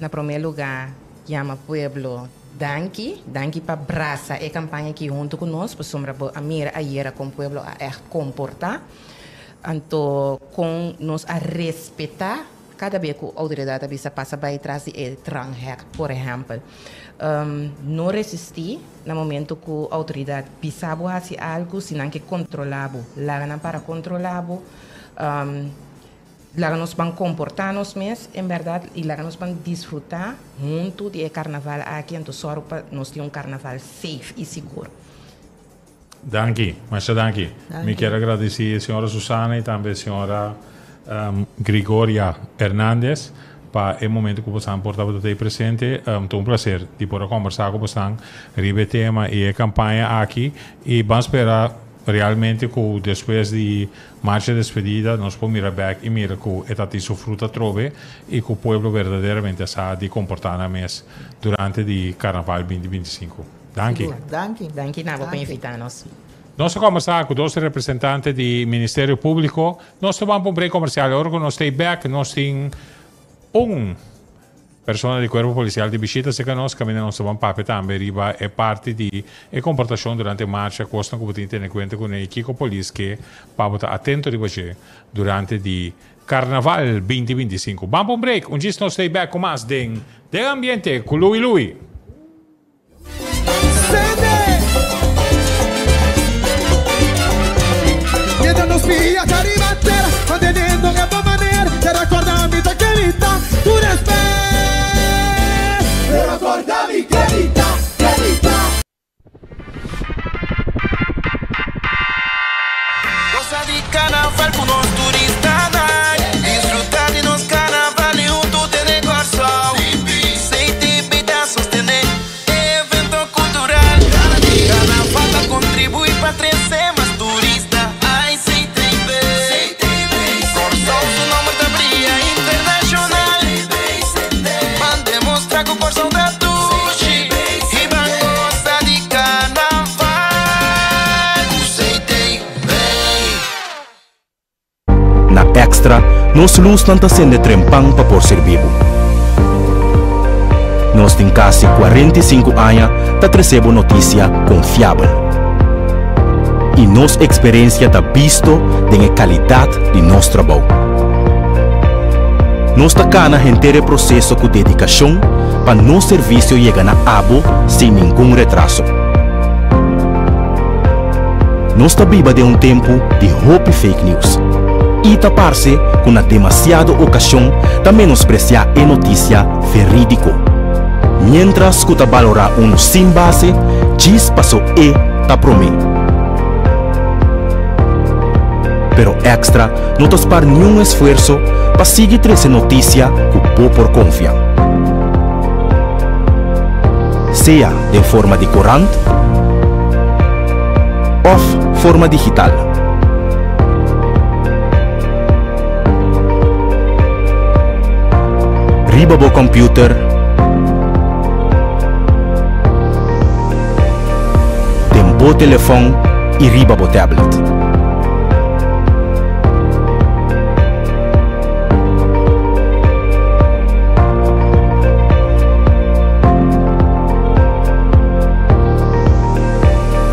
na promé lugá yama pueblo danki, danki pa brasa e kampaña aki huntu ku nos pasobra bo a mira ayera kon pueblo a ègt komportá, anto kon nos a respetá. Kada be ku outoridat a bisa pasa bai tras di e dranghek, por ehèmpel. No resistí na momentu ku outoridat bisa bo hasi algu, si nan ke kontrolá bo, laga nan para kontrolá bo. Laga nos ban komportá nos mes en bèrdat i laga nos ban disfrutá huntu di e karnaval aki, anto sòru pa nos tin un karnaval safe i sigur. Danki, masha danki. Mi kier a gradisí señora Susana i tambe señora Grigoria Hernandez pa e momento ku bosan por tabata ta ei presente. Ta un plaser di por a kombersá ku bosan riba e tema i e kampaña aki i ban spera realmente ku despues di Marcha Despedida nos por mira bèk i mira ku e ta tin su fruta atrobe i ku pueblo berdaderamente a sa di komportá nan mes durante di Karnaval 2025. Danki. Sigur. Danki. Danki na bo pa invita nos. Nos a kombersá ku dos representante di Ministerio Públiko. Nos ta ban pa un break komersial. Ora ku nos ta ei bèk nos tin un persona di Kuerpo Polisial di bishita serka nos kaminda nos ta ban papia tambe riba e parti di e komportashon durante marcha, kosnan ku bo tin tene kuenta kuné i kiko polis ke pa bo ta atento riba dje durante di Karnaval 2025. Ban pa un break, un djis nos ta ei bèk ku mas den Den Ambiente ku Louie Louie. Gosa di carnaval cu nos turistanan. Disfruta di nos carnaval y hunto tene Corsou. CTB Nos lusnan ta sende trempan pa por sirbi bo. Nos tin kasi 45 aña ta trese bo notisia konfiabel. I nos eksperensia ta bisto den e kalidat di nos trabou. Nos ta kana henter e proseso ku dedikashon pa nos servisio yega na abo sin ningun retraso. Nos ta biba den un tempu di hopi fake news i ta parse ku na demasiado okashon ta menospresiá e notisia verídiko, miéntras ku ta balorá unu sin base djis paso e ta promé. Pero Extra no ta spar niun esfuerso pa sigui trese notisia ku bo por konfia. Sea den forma di korant òf forma digital. Riba bo kòmpiuter, den bo telefòn i riba bo tablet.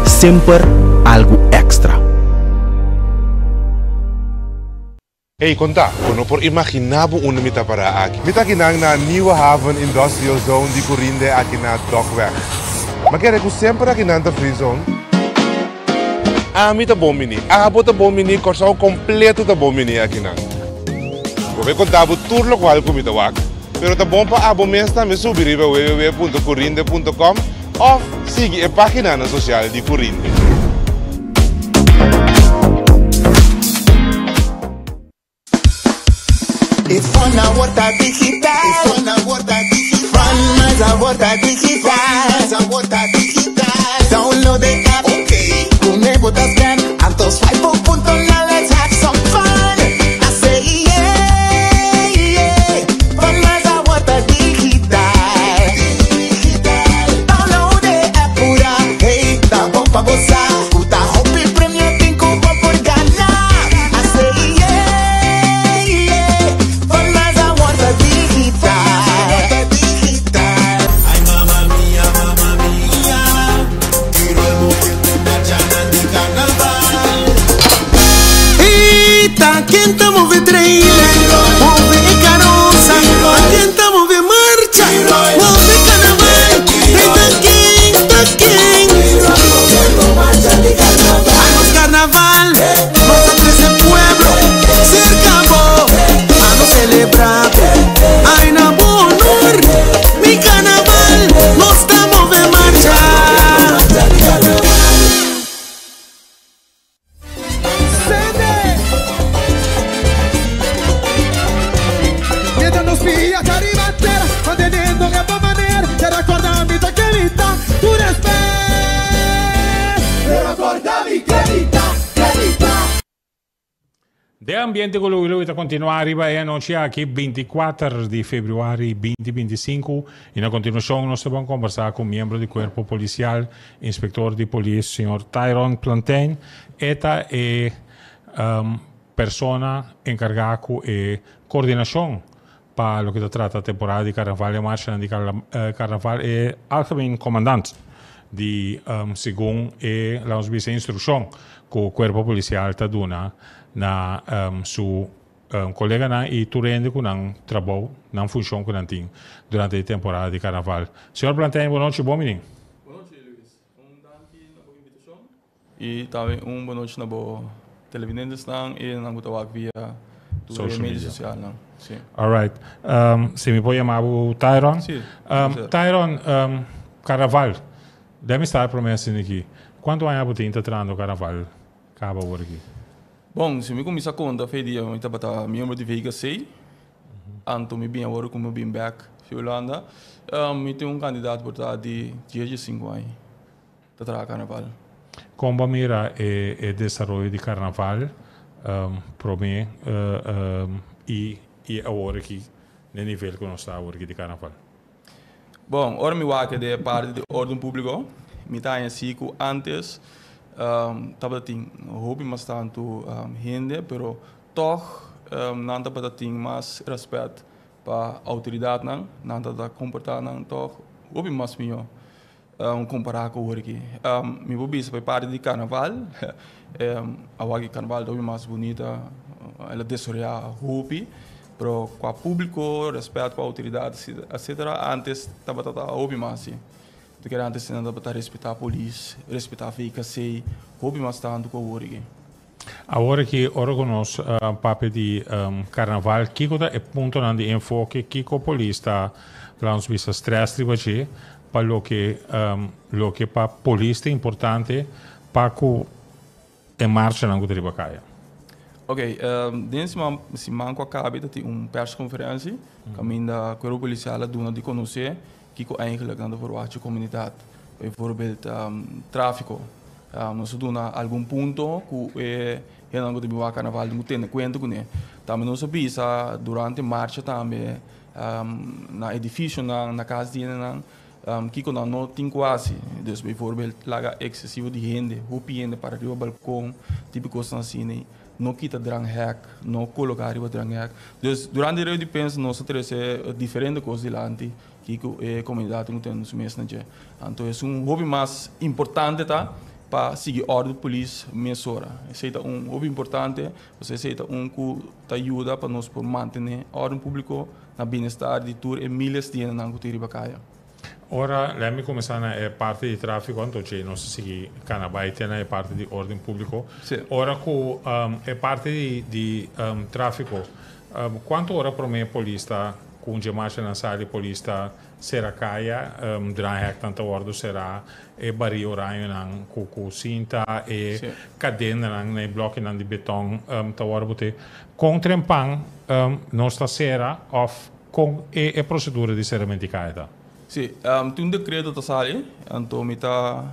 Semper algu èkstra. Hey, konta, bo no por imaginá bo unda mi ta pará aki. Mi ta akinan na Nieuwe Haven Industrial Zone di Curinde aki na Dokweg. Mi a kere ku semper akinan ta free zone. Ami ta bon bini, abo ta bon bini, Kòrsou kompleto ta bon bini akinan. Bo ke konta bo tur lokual ku mi ta wak, pero ta bon pa abo mes tambe subi riba www.curinde.com òf sigui e páginanan sosial di Curinde. E fun awor ta digital. E fun awor ta digital. Fun mas awor ta digital. Mas awor ta digital. Download the app. Okay. Ku bo ta scan. Anto swipe bo punto now let's have some fun. I say yeah, yeah. Fun mas awor ta digital. Digital. Download the app pura. Hey, ta bon pa bo sa. Ku ta hopi premio tin ku bo por gana. I say yeah, yeah. Fun mas awor ta digital. Digital. Ay, mamma mia, mamma mia. Quiero el moviente marcha di carnaval. Eita, ken ta move trailer? Move e karosa. Ken ta move marcha? Move karnaval. Eita, ken ta ken? Anos karnaval, nos a trese pueblo serka bo. Anos selebrá bo. Ai na bo honor, mi karnaval, nos ta move marcha. Sende! Mientras nos pia ta riba tera, manteniendo e bon manera, Pero corda mi ta kerita, tur respet. Pero corda mi kerita, kerita. De ambiente ku Louie Louie ta kontinuá riba e anochi aki, 24 di febrüari 2025, i na kontinuashon nos ta bon kombersá ku miembro di kuerpo polisial, inspektor di polis, señor Tyron Plantein. E ta e persona enkargá ku e koordinashon pa loke ta trata temporada di karnaval, e marshanan di karnaval, e algemeen komandant di segun e, laat ons bisa, instrukshon ku kuerpo polisial ta duna na su koleganan i tur hende ku nan trabou, nan funshon ku nan tin durante e temporada di karnaval. Señor Plantein, bon nochi, bon bini. Bon nochi, Luis. Un danki na bo invitashon i tambe un bon nochi na bo televidentesnan i nan ku ta wak via tur e medio sosialnan. Si. Alright. Si mi por yama bo Tyron? Si. Tyron, karnaval. Let me start promé asina aki. Kuantu aña bo tin ta trahando karnaval kaba awor aki? Bon, si mi kuminsá konta fe dia mi tabata miembro di Vega C. Anto mi bin awor ku mi bin bèk fi Hulanda. Mi tin un kandidat por ta di 15 aña ta traha karnaval. Kon bo a mira e desaroyo di karnaval promé i awor aki n'e nivel ku nos ta awor aki di karnaval? Bon, ora mi wak den e parti di orden públiko, mi ta haña si ku ántes tabata tin hopi mas tantu hende, pero tòg Nan tabata tin mas rèspèt pa outoridatnan, nan tabata komportá nan tòg hopi mas mihó kompará ku awor aki. Mi por bisa pa e parti di karnaval, awor aki karnaval ta hopi mas bunita, el a desaroyá hopi, pero kua públiko, rèspèt pa outoridat, etsetera, ántes tabata ta hopi mas así. Ta kere ántes nan tabata respetá polis, respetá VKC, hopi mas tantu ku awor aki. Awor aki ora ku nos papia di karnaval, kiko ta e puntonan di enfoke? Kiko polis ta laga nos bisa strès riba dje pa loke loke pa polis ta importante pa ku e marchanan ku ta riba kaya? Ok, den siman siman ku a kabe ta tin un perskonferensi kaminda Kuerpo Polisial a duna di konosé kiko eigenlik nan ta verwachta komunidat. Bijvoorbeeld tráfiko. Nos a duna algun punto ku e hendenan ku ta bin wak karnaval tin ku tene kuenta kuné. Tambe nos a bisa durante marcha tambe na edifisionan, na kas di hendenan, kiko nan no tin ku hasi. Dus bijvoorbeeld laga eksesivo di hende, hopi hende para riba balkon, tipo kosnan asina. No kita dranghek, no koloká riba dranghek. Dus durante e rueda di prensa nos a trese diferente kos dilanti. Kiko e komunidat tin ku tene su mes na dje. Anto esun hopi mas importante ta pa sigui òrdu polis mesora. Esei ta un hopi importante, pasobra esei ta un ku ta yuda pa nos por mantené òrden públiko na bienestar di tur e miles di hendenan ku tin riba kaya. Ora lei mi kuminsá na e parti di tráfiko, anto dje nos a sigui kana bai te na e parti di órden públiko. Ora ku e parti di tráfiko, kuantu ora promé polis ta Ku un dje marchanan sali polis ta sera kaya, draaihektnan ta wòrdu será, e barí orañonan ku ku sinta, e kadenanan na e blòkinan di betòn ta wòrdu bot'é. Kon trempan nos ta sera òf kon e e prosedura di seramento di kaya ta? Sí, tin un dekreto ta sali, anto mi ta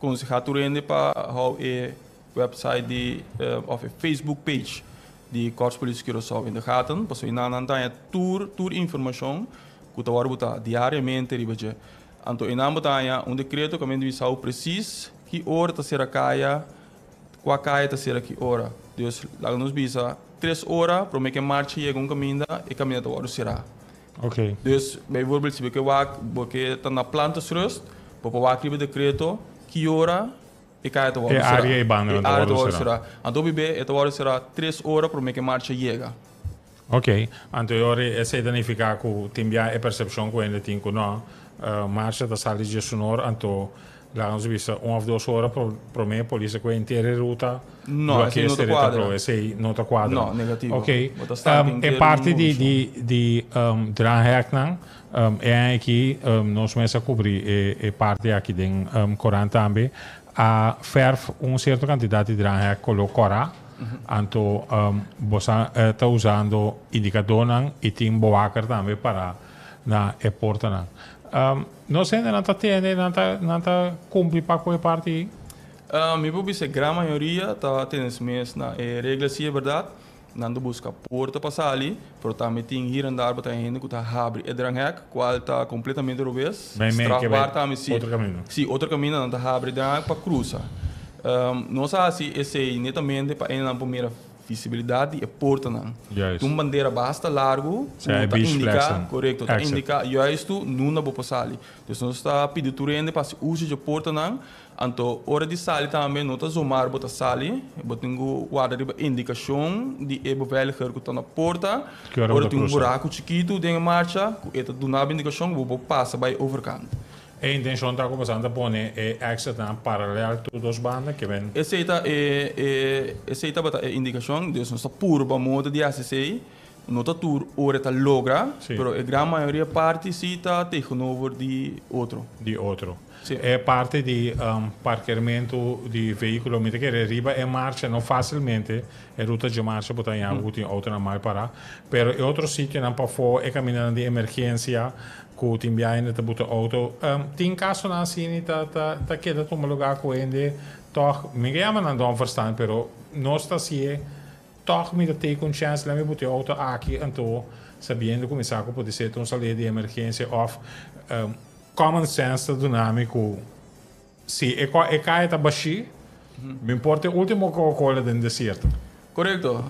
konsehá tur hende pa hou e website di òf e Facebook page di Korps Politie Curaçao in de gaten, pasobra einan nan ta haña tur tur informashon ku ta wòrdu botá diariamente riba dje. Anto einan bo ta haña un dekreto kaminda di bisa presis ki ora ta sera kaya, kua kaya ta sera ki ora. Dus laga nos bisa tres ora promé ku e marcha yega un kaminda, e kaminda ta wòrdu será. Dus bijvoorbeeld si bo ke wak bo ke ta na Plantersrust, bo por wak riba e dekreto ki ora E kaya ta wòrdu E será. área e bandanan E ta área ta wòrdu wòrdu será. será. Anto bibé e ta wòrdu será tres ora promé ku e marcha yega. Ok. Anto e ora esei ta nifiká ku tin bia e persepshon ku hende tin ku no, marcha ta sali djesunor, anto laga nos bisa un òf dos ora promé polis a kue henter e ruta, No, esei blokeé no ta esei ta kuadra. plo. Esei no ta kuadra. No, negativo. Ok. Bo ta start E henter un parti di movishon. di di draanheknan, E aña aki nos mes a kubri e parti aki den korant tambe. A fèrf un sierto kantidat di dranhek koló kòrá. Anto bo sa ta usando indikadónan i tin bowaker tambe para na e portanan. Nos hendenan ta tende, nan ta nan ta kumpli pa ku e parti ei? Mi por bisa e gran mayoria ta tene su mes na e regla si e bèrdat. Nan ta buska porta pa sali, pero tambe tin hier en daar bo ta hende ku ta habri e dranghek, kual ta kompletamente robes. Strafbaar tambe si. Otro kaminda. Si, otro kaminda nan ta habri e dranghek pa krusa. Nos a hasi esei netamente pa hendenan por mira visibilidat di e portanan. Juist. Un bandera basta largu ku ta indiká, korekto, ta indiká juistu nunda bo por sali. Dus nos ta pidi tur hende pa hasi uso dje portanan. Anto ora di sali tambe no ta zomar bo ta sali, bo tin ku warda riba indikashon di e beveiliger ku ta na porta. Ki ora bo Ora ta tin un krusa? buraku chikitu den e marcha ku e ta duna bo indikashon ku bo por pasa bai overkant. E intenshon ta ku boso ta pone e exitnan paralel tur dos banda ke ben. Esei ta e e esei tabata e indikashon, dus nos ta purba moda di hasi esei. No ta tur ora e ta logra, pero e gran mayoria parti si ta tegenover di otro. Di otro. Si. E parti di parkermentu di vehíkulo, mi ta kere riba e marcha no fásilmente, e ruta dje marcha bo ta haña ku tin outonan mal pará, pero e otro sitionan pafó, e kamindanan di emergensia ku tin biaha hende ta buta outo, tin kasonan asina ta ta ta keda tuma lugá ku hende tòg, mi ke yama nan dòmverstan, pero nos ta hasié. Tòg mi ta take un chèns, lèmi buta e outo aki, anto sabiendo ku mi sa ku por ser ta un salida di emergensia òf common sense ta duna mi ku si e kaya ta bashí, mi por ta e último Coca-Cola den desierto. Korekto.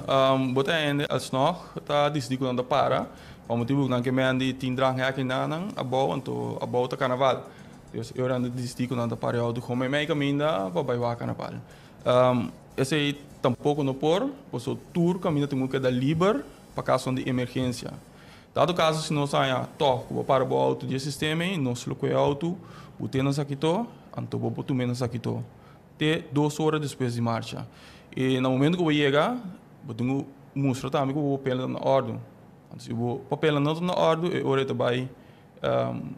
Bo ta hende alsnog ta disidí ku nan ta para, pa motibu ku nan ke men di tin dranghek einan abou, anto abou ta karnaval. Dus e ora nan ta disidí ku nan ta para e outo gou meimei kaminda pa bai wak karnaval. Esei tampoko no por, pasobra tur kaminda tin ku keda liber pa kasonan di emergensia. Dado kaso si nos haña tòg ku bo para bo outo di e sistema ei, nos lo kohe e outo, bot'é na sakitó, anto bo por tum'é na sakitó te dos ora despues di marcha. I na momento ku bo yega, bo tin ku mustra tambe ku bo papelnan ta na òrdu. Anto si bo papelnan no ta na òrdu, e ora ei ta bai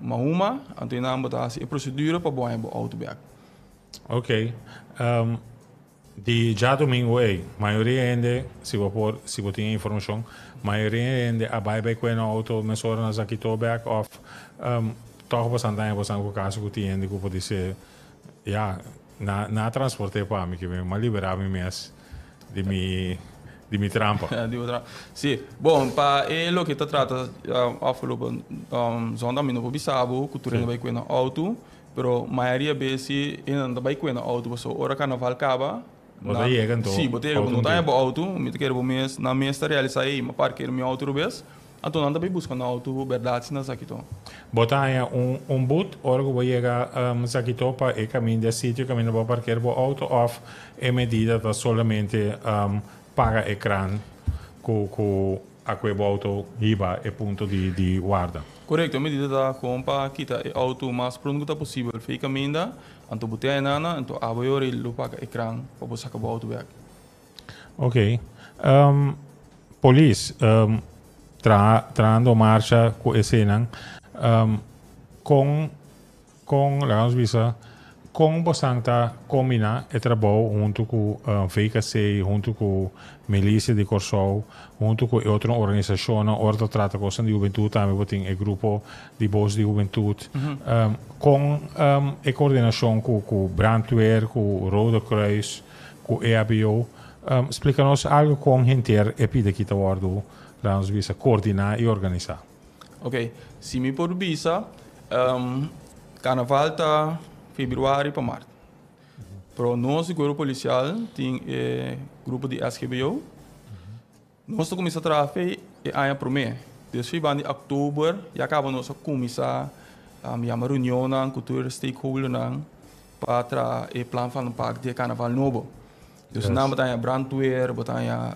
Mahuma, anto einan bo ta hasi e prosedura pa bo haña bo outo bèk. Ok. Di djadumingu ei, mayoria hende, si bo por, si bo tin e informashon, mayoria hende a bai bai kue nan outo mesora na Zakito bèk òf tòg bosan ta haña bosan ku kaso ku tin hende ku por dise, ya, na nan a transport'é pa mi, ke mi a liberá mi mes di mi di mi trampa. Di bo trampa. Si. Bon, pa e loke ta trata afgelopen zondag mi no por bisa bo ku tur hende bai kue nan outo. Pero mayoria bes si hende no ta bai kue na auto pasobra ora carnaval caba Bo ta yega anto Si, bo ta yega, bo no ta haña bo auto, mi ta kere bo mes, nan mes ta realisa ey, mi a parker mi auto rubes, anto nan ta bai busca nan auto berdad si na Zakito. Bo ta haña un un but ora ku bo yega Zakito pa e kaminda e sitio kaminda bo a parker bo auto of e medida ta solamente paga e kran ku ku A kue bo auto hiba e punto di di warda. Korekto, e medida ta kon pa kita e auto mas pronto ku ta posibel for e kaminda, anto bo tin ainana, anto abo e ora ei lo paga e kran pa bo saka bo auto bek. Ok. Polis, traha trahando marcha ku eseinan, kon Kon, laga nos bisa, kon bosan ta kombiná e trabou huntu ku VKC, huntu ku Milisia di Kòrsou, huntu ku e otro organisashonnan ora ta trata kosnan di hubentut tambe bo tin e grupo di Bos di Hubentut. Kon e koordinashon ku ku Brandweer, ku Rode Kruis, ku EHBO? Splika nos algu kon henter e pida aki ta wòrdu, laga nos bisa, koordiná i organisá. Ok, si mi por bisa, Carnaval ta februari pa mart. Pero nos di Cuerpo Policial tin e grupo di SGBO. Nos ta cuminsa traha fe e aña prome. Dus fe banda di october ya caba nos a cuminsa yama reunionnan cu tur e stakeholdernan pa traha e plan van aanpak di e Carnaval nobo. Dus nan bo ta haña brandweer, bo ta haña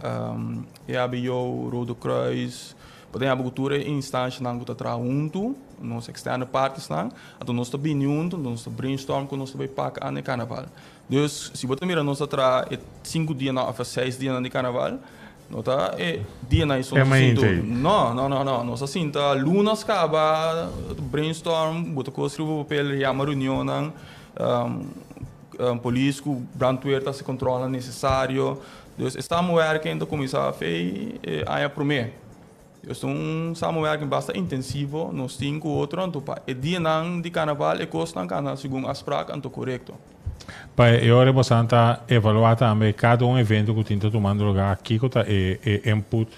EHBO, Rode Kruis, bo ta haña bo ku tur e instanshanan ku ta traha huntu, nos externe partersnan. Anto nos ta bini huntu, anto nos ta brainstorm ku nos ta bai pak an e karnaval. Dus si bo ta mira nos ta traha e sinku dianan òf e seis dianan di karnaval, no ta e dianan ei so nos ta sinta. No, no, no, no. Nos a sinta lunas kaba, brainstorm, bo ta koos riba papel, yama reunionnan. Polis ku brandweer ta hasi kontrolnan nesesario. Dus e samenwerking ta kuminsá fei e aña promé. Dus ta un samenwerking basta intensivo nos tin ku otro anto pa e dianan di karnaval e kosnan kana segun afsprak anto korekto. Pa e ora bosan ta evaluá tambe kada un evento ku tin ta tumando lugá kiko ta e e input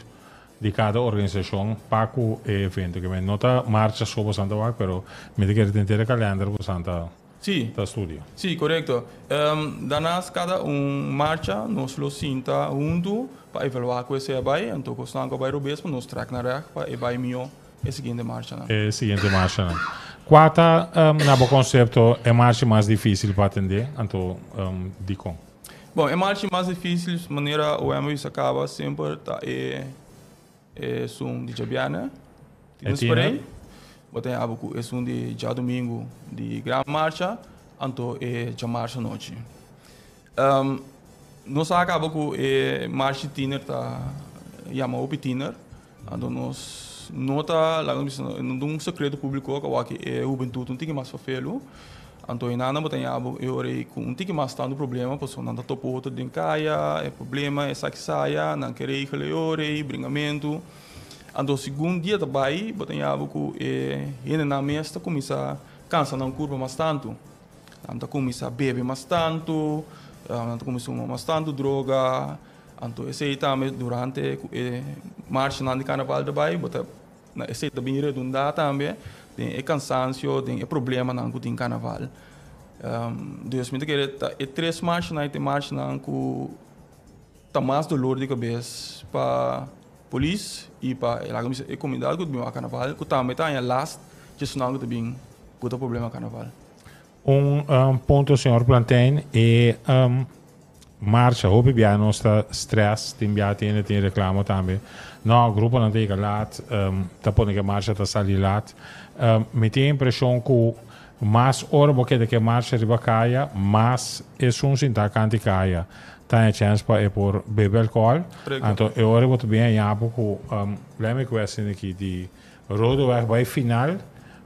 di kada organisashon pa ku e evento. Ke men no ta marcha so bosan ta wak pero mi ta kere den henter e kalender bosan ta. Sí. Ta studia. Sí, korekto. Daarnaast kada un marcha nos lo sinta huntu pa evaluá ku esei a bai, anto kosnan ku a bai robes pa nos trèk nan règ pa e bai mihó e siguiente marchanan. E siguiente marchanan. Kua ta na bo konsepto e marcha mas difísil pa atendé, anto dikon? Bon, e marcha mas difísil manera OM a bisa kaba semper ta e Esun di djabièrnè, tienes por ei. Bo ta haña bo ku esun di djadumingu di gran marcha, anto e djamarsa anochi. Nos a kaba ku e marcha di tiner ta yama hopi tiner, anto nos no ta, laga nos bisa, no ta un sekreto públiko ku awor e hubentut un tiki mas fafelu. Anto e nana bo ta ña bo e ora ei ku un tiki mas tantu problema pasobra nan ta topa otro den kaya, e problema esaki saya, nan ke regel e ora ei, bringamentu. Anto segun dia ta bai bo ta ña bo ku e hendenan mes ta kuminsá kansa nan kurpa mas tantu. Nan ta kuminsá bebe mas tantu, nan ta kuminsá huma mas tantu droga. Anto esei tambe durante ku e marchanan di karnaval ta bai bo ta. Na esei ta bin redundá tambe den e kansansio, den e problemanan ku tin karnaval. Dus mi ta kere ta e tres marshanan e te marshanan ku ta mas dolor di kabes pa polis i pa e laga bisa e komunidat ku ta bin wak karnaval ku tambe ta haña last dje esnan ku ta bin buta problema karnaval. Un punto señor Plantijn, e marcha hopi bia nos ta stress, tin bia tin hende tin reclamo tambe, no gruponan ta yega laat, ta pone ke marcha ta sali laat. Mi tin e impresion cu mas ora bo keda ke marcha riba caya, mas esun sinta kanti caya ta haña chance pa e por bebe alcohol. Anto e ora bo ta bin haña bo cu, let me question aki di Rodeweg bai final,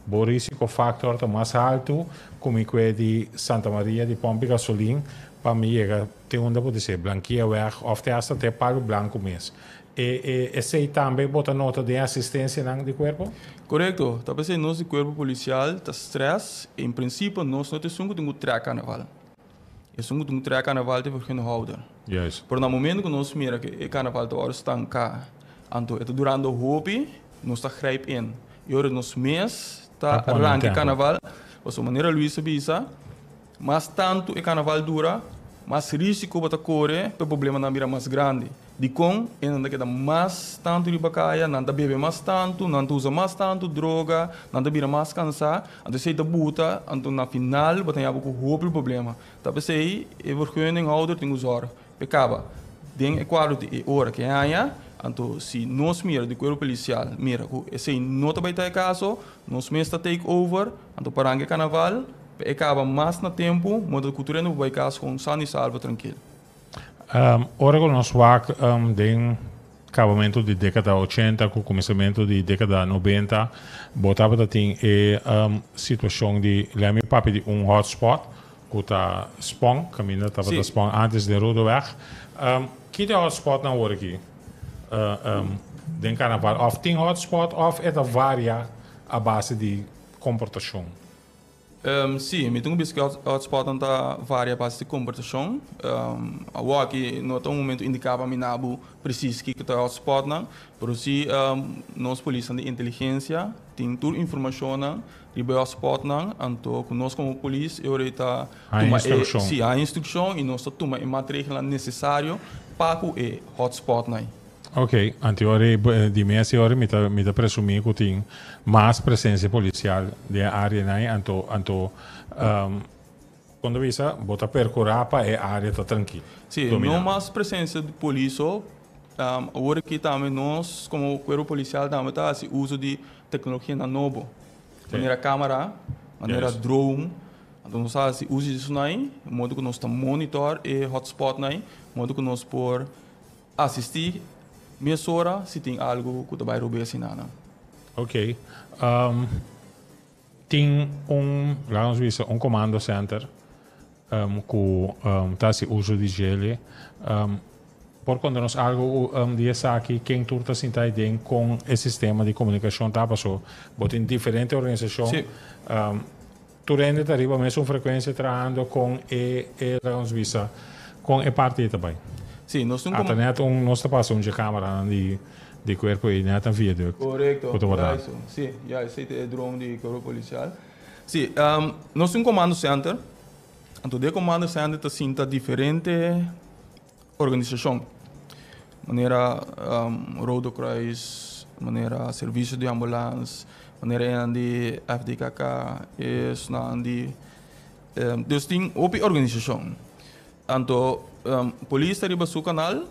bo risiko factor ta mas haltu ku mi kue di Santa Maria di pompi gasolin pa mi yega te unda bo di Blankiaweg of te hasta te Palu Blanku mes. E e esei tambe bo ta nota den asistensianan di kuerpo? Korekto, ta p'esei nos di kuerpo polisial ta stress, en prinsipio nos no ta esun ku tin ku trèk karnaval. Esun ku tin ku trèk karnaval ta e vergunninghouder. Juist. Pero na momento ku nos mira ku e karnaval ta wòrdu stanká, anto e ta durando hopi, nos ta grijp in. I ora nos mes ta Ta pone un ranka e tempo. karnaval, pasobra manera Luis a bisa, mas tantu e karnaval dura, mas risiko bo ta kore pa e problemanan bira mas grandi. Dikon e nan ta keda mas tantu riba kaya, nan ta bebe mas tantu, nan ta usa mas tantu droga, nan ta bira mas kansá, anto esei ta buta, anto na final bo ta haña bo ku hopi problema. Ta p'esei e vergunninghouder tin ku zòrg p'e kaba den e kuadro di e ora ku e haña, anto si nos mira di kuerpo polisial mira ku esei no ta bai ta e kaso, nos mes ta take over, anto pa ranka e karnaval pa e kaba mas na tempu, moda ku tur hende por bai kas kon sano i salvo trankil. Ora ku nos wak den kabamentu di dekada ochenta ku kuminsamentu di dekada nobenta, bo tabata tin e situashon di lei mi papia di un hotspot ku ta Spong, kaminda tabata Spong antes den Rodeweg. Ki ta e hotspotnan awor aki den karnaval? Òf tin hotspot òf e ta varia a base di komportashon? Sí, mi tin ku bisa ku e hotspotnan ta varia base di komportashon. Awor aki no ta un momento indiká pa mi na bo presis kiko ta e hotspotnan, pero sí nos polisnan di inteligensia tin tur informashonnan riba e hotspotnan, anto ku nos komo polis e ora ei ta tuma e, sí, haña instrukshon i nos ta tuma e matregelnan nesesario pa ku e hotspotnan ei. Ok, anto ora ei di mes e ora mi ta mi ta presumí ku tin mas presensia polisial den e áreanan ei, anto anto kon ta bisa bo ta perkurá pa e área ta trankil, Sí, dominá. no mas presensia di polis so, awor aki tambe nos komo kuerpo polisial tambe ta hasi uso di teknologianan nobo, manera kamera, manera drone, anto nos ta hasi uso di esunnan ei, modo ku nos ta monitor e hotspotnan ei, modo ku nos por Asistí mesora si tin algu ku ta bai robes i nana. Ok. Tin un, laga nos bisa, un commando center ku ta hasi uso di djele. Por konta nos algu di esaki? Ken tur ta sinta aden? Kon e sistema di komunikashon ta? Paso bo tin diferente organisashon. Sí. Tur hende ta riba mesun frekuensia trahando kon e e laga nos bisa kon e parti ei ta bai. Sí, nos tin un Ata net un nos ta pasa un dje kameranan di di kuerpo ei net een viaduct Korekto, ku ta wòrdu. juisto. Sí, ya esei ta e drone di kuerpo polisial. Sí, nos tin un comando center, anto den e comando center ta sinta diferente organisashon, manera Rode Kruis, manera servisio di ambulans, manera enan di FDKK, esnan di dus tin hopi organisashon. Anto polis ta riba su kanal,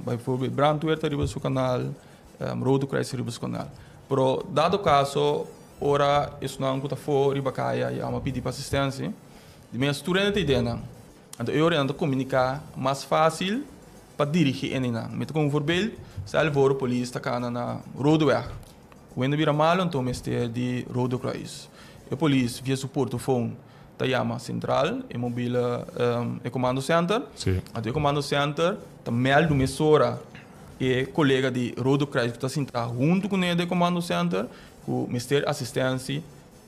bijvoorbeeld brandweer ta riba su kanal, Rode Kruis ta riba su kanal. Pero dado kaso ora esnan ku ta afó riba kaya yama pidi pa asistensia, di mes tur hende ta ideanan. Anto e ora nan ta komuniká mas fásil pa dirigí eninan. Mi ta komo un voorbeeld, stel voor polis ta kana na Rodeweg. Wende bira malu anto mester di Rode Kruis. E polis via su portofoon ta yama sentral, e mobile e comando center. Anto e comando center ta mèldu mesora e kolega di Rode Kruis ku ta sinta huntu kuné den e comando center ku mester asistensi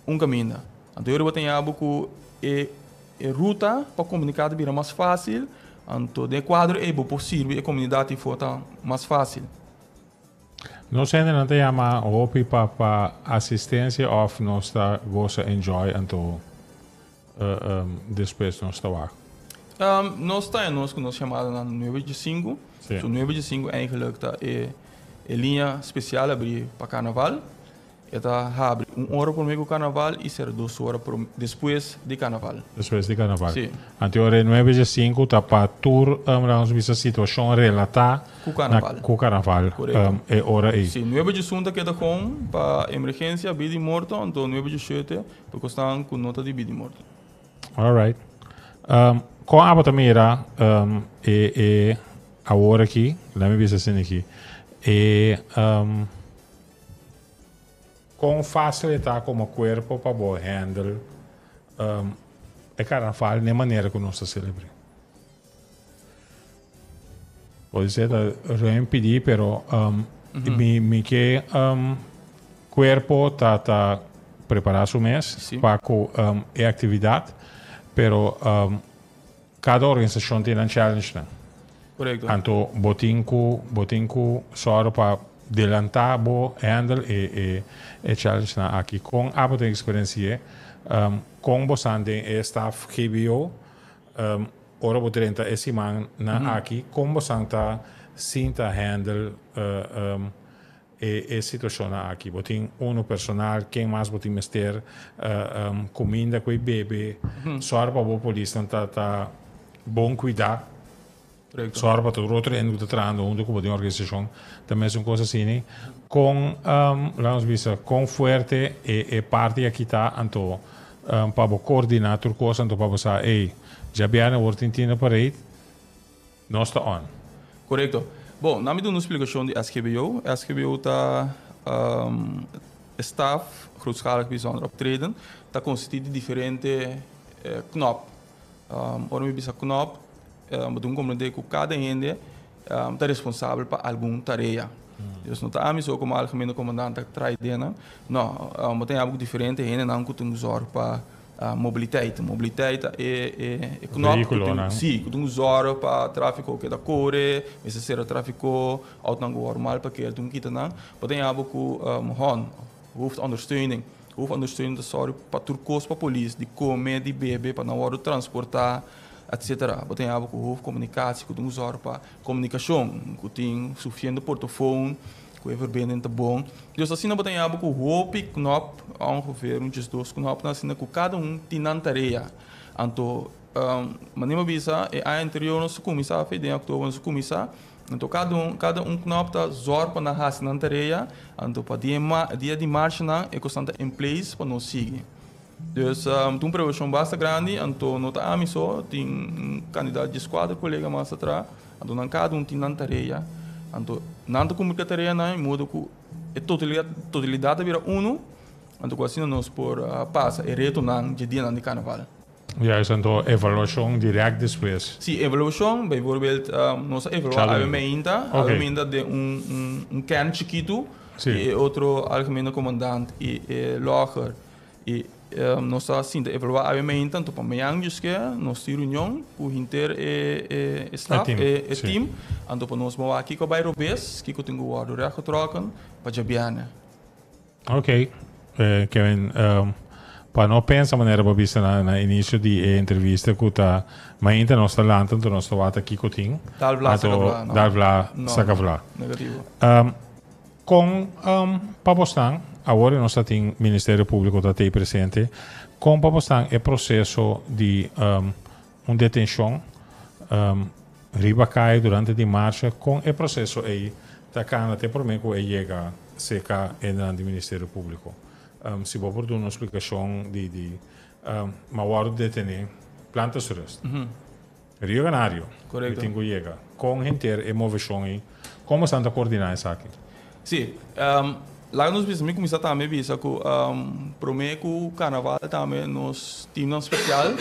un kaminda. Anto e ora bo ta ña bo ku e E ruta pa komuniká ta bira mas fásil, anto den e kuadro ei bo por sirbi e komunidat i for ta mas fásil. Nos hendenan ta yama hopi pa pa asistensia òf nos ta gosa enjoy anto despues nos ta wak? Nos ta nos ku nos yamada na 9 di 5. So 9 di 5 eigenlijk ta e liña spesial habrí pa karnaval. E ta habri un ora promé ku karnaval i sera 2 ora despues di karnaval. Despues di karnaval. Si. Anto 9 di 5 ta pa tur laga nos situashon relatá ku karnaval. Ku karnaval. Korekto. E ora ei. Si, 9 di 1 ta keda kon pa emergensia, bida i morto, anto 9 di 7 pa kosnan ku no ta di bida i morto. All right. Kon abo ta mira e awor aki, laga mi bisa asina aki, e kon fásil ta komo kuerpo pa bo handle e karnaval na manera ku nos ta selebrá? Por ser ruim pidi, pero mi ke kuerpo ta prepará su mes pa e aktividat, pero kada organisashon tin un challenge, no? Korekto. Anto bo tin ku sòru pa delantá bo handle e challenge nan aki. Kon abo tin eksperensia, kon bo den e staff GBO, ora bo drenta e siman nan aki, kon bo ta sinta handle e situashon aki? Bo tin un personal, ken mas bo tin mester, kuminda ku bebe, sòru pa bo polis ta bon kuidá. Sòru pa tur otro hende ku ta trahando huntu ku e organisashon tambe ta un kos asina, ne? Kon laga nos bisa kon fuerte e parti aki ta, anto pa bo koordiná tur kos, anto pa bo sa, ei, djabièrnè awor tin tina parade, nos ta on. Korekto. Bon, laga mi duna un splikashon di SGBO. SGBO ta staf grootschalig bijzonder optreden, ta konsistí di diferente knop. Ora mi bisa knop, bo tin ku komprendé ku kada hende ta responsabel pa algun tarea. Dus no ta ami so komo algemene komandante ta traha den. No, bo tin diferente hendenan ku tin zorg pa mobiliteit. Mobiliteit e knop ku Vehíkulo, tin, no? Si, ku tin zorg pa tráfiko keda kore, mester sera tráfiko, outonan ku mal parkeer tin kita nan. Bo tin abo ku HON, hoofdondersteuning. Hoofdondersteuning ta sòru pa tur kos pa polis, di kome, di bebe, pa nan wòrdu transportá, etc. Bo tin abo ku hoofdcommunicatie, ku tin zorg pa komunikashon, ku tin sufisiente portofoon, ku e verbinding ta bon. Dus asina bo tin abo ku hopi knop, ongeveer un 12 knop, asina ku kada un tin nan tarea. Anto, manera mi bisa, e aña anterior nos a kuminsá, den òktober nos a kuminsá, anto kada un knop ta zorg pa nan hasi nan tarea, anto pa dia di marshe nan, e kos ta in place pa nos sigui. Dus tin un prevenshon basta grandi, anto no ta ami so, tin un kantidat di 4 kolega mas atras, anto nan kada un tin nan tarea, anto nan ta kumpli ku e tarea nan, modo ku e totalidat ta bira uno, anto ku asina nos por pasa e retonan di dianan di karnaval. Ja, is anto evaluashon direkt despues. Si, evaluashon, bijvoorbeeld, nos a evaluá Tjalo. awe mainta, awe mainta den un kern chikitu, i otro algemene commandant i e logger. I nos a sinta evaluá awe mainta, anto pa mañan juske nos tin reunion ku henter e staff, team, e team, anto pa nos wak kiko a bai robes, kiko tin ku wòrdu rechtgetrokken, pa djabièrnè. Ok. Kevin, pa no pensa manera bo a bisa na inisio di e entrevista ku ta mainta nos ta lanta, anto nos ta wak kiko tin. Dal vla, Anto, saka vla, no. Dal vla, No, saka no. vla. Negativo. Kon pa bosnan, awor nos tin Ministerio Públiko ta tei presente, kon pa bosnan e proseso di un detenshon riba kaya durante di marshe, kon e proseso ei ta kana te promé ku e yega serka e Ministerio Públiko? Si bo por duna un splikashon di m'a wòrdu detené, Plantersrust. Rio Canario. Tin ku yega. Kon henter e moveshon ei, kon boso ta koordiná esaki? Si, laga nos bisa, mi kuminsá tambe bisa ku promé ku karnaval tambe nos team spesial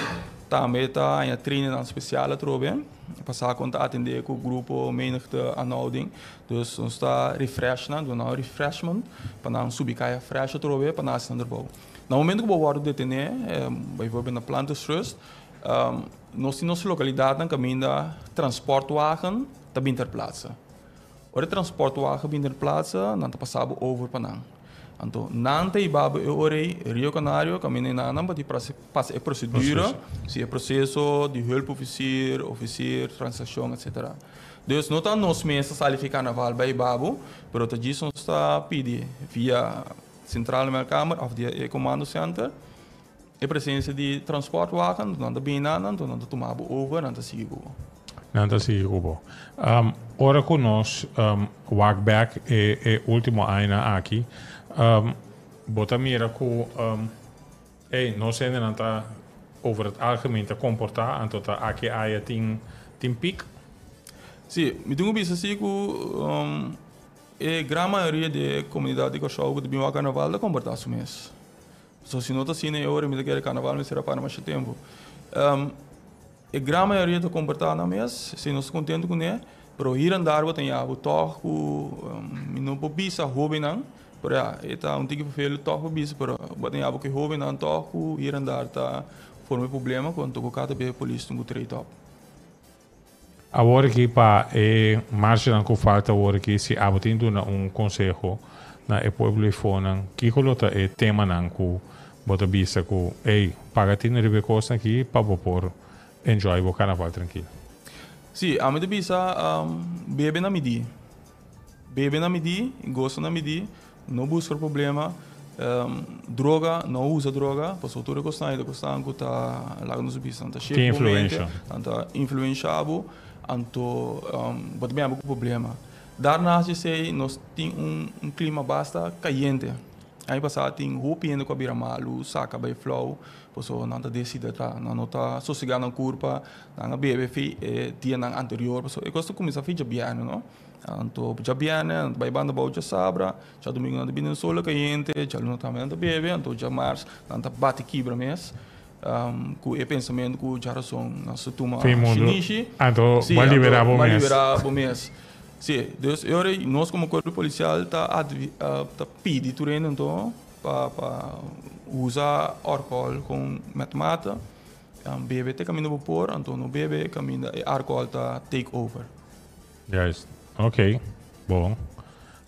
tambe ta haña training spesial atrobe pasá kon ta atendé ku grupo menigte aanhouding. Dus nos ta refresh nan, duna un refreshment pa nan subi kaya fresh atrobe pa nan hasi nan trabou. Na momento ku bo wòrdu detené, bijvoorbeeld na Plantersrust, nos tin nos lokalidatnan kaminda transportwagen ta bin ter plaatse. Ora transportwagen bin ter plaatse, nan ta pasa bo over pa nan. Anto nan ta hiba bo e ora ei Rio Canario kaminda e nan nan pa pasa e prosedura, si e proseso di hulpofisier, ofisier, transakshon etsetera. Dus no ta nos mes ta sali fi karnaval bai hiba bo, pero ta djis nos ta pidi via Centrale Meldkamer of di e Comando Center e presensia di transportwagen, nan ta bini nan, anto nan ta tuma bo over, nan ta sigui ku bo. Nan ta sigui ku bo. Ora ku nos wak bek e e ultimo añanan aki, bo ta mira ku ey, nos hendenan ta over het algemeen ta komportá, anto ta aki aya tin tin piek. Sí, mi tin ku bisa si ku e gran mayoria di e komunidat di Kòrsou ku ta bin wak karnaval ta komportá su mes. So si no ta asina e ora mi ta kere karnaval mester a para masha tempu. E gran mayoria ta komportá nan mes, si nos ta kontentu kuné, pero hir en dar bo ta yabu tòg ku mi no por bisa hóbennan, pero ya, e ta un tiki vervelend tòg pa bisa, pero bo ta yabu ku e hóbennan tòg ku hir en dar ta forma e problema ku anto ku kada bes polis tin ku trade op. Awor aki pa e marchanan ku falta awor aki, si abo tin duna un konseho na e pueblo i fonan, kiko lo ta e temanan ku bo ta bisa ku, ey, paga tinu riba e kosnan aki pa bo por enjoy bo karnaval trankil? Sí, ami ta bisa bebe na midí. Bebe na midí, gosa na midí, no buska problema. Droga, no usa droga, pasobra tur e kosnan ei ta kosnan ku ta laga nos bisa, nan ta shake bo mente, nan ta influensha bo, anto bo ta bini ku problema. Daarnaast esei nos tin un klima basta kayente. Aña pasá tin hopi hende ku a bira malu, saka bai flou, pasobra nan ta deshidrata, nan no ta sosegá nan kurpa, nan a bebe fi e dianan anterior, pasobra e kos ta kuminsá fi djabièrnè no. Anto djabièrnè nan ta bai banda bou djasabra, djadumingu nan ta bini den solo kayente, djaluna tambe nan ta bebe, anto djamars nan ta bati kibra mes ku e pensamentu ku djarason nan sa tuma shinishi. Anto bo a liberá bo mes. Bo a liberá bo mes. Si, dus e ora ei nos komo kuerpo polisial ta ta pidi tur hende anto pa pa usa alkohòl kon mèt mata, bebe te kaminda bo por, anto no bebe kaminda e alkohòl ta take over. Juist. Ok. Bon.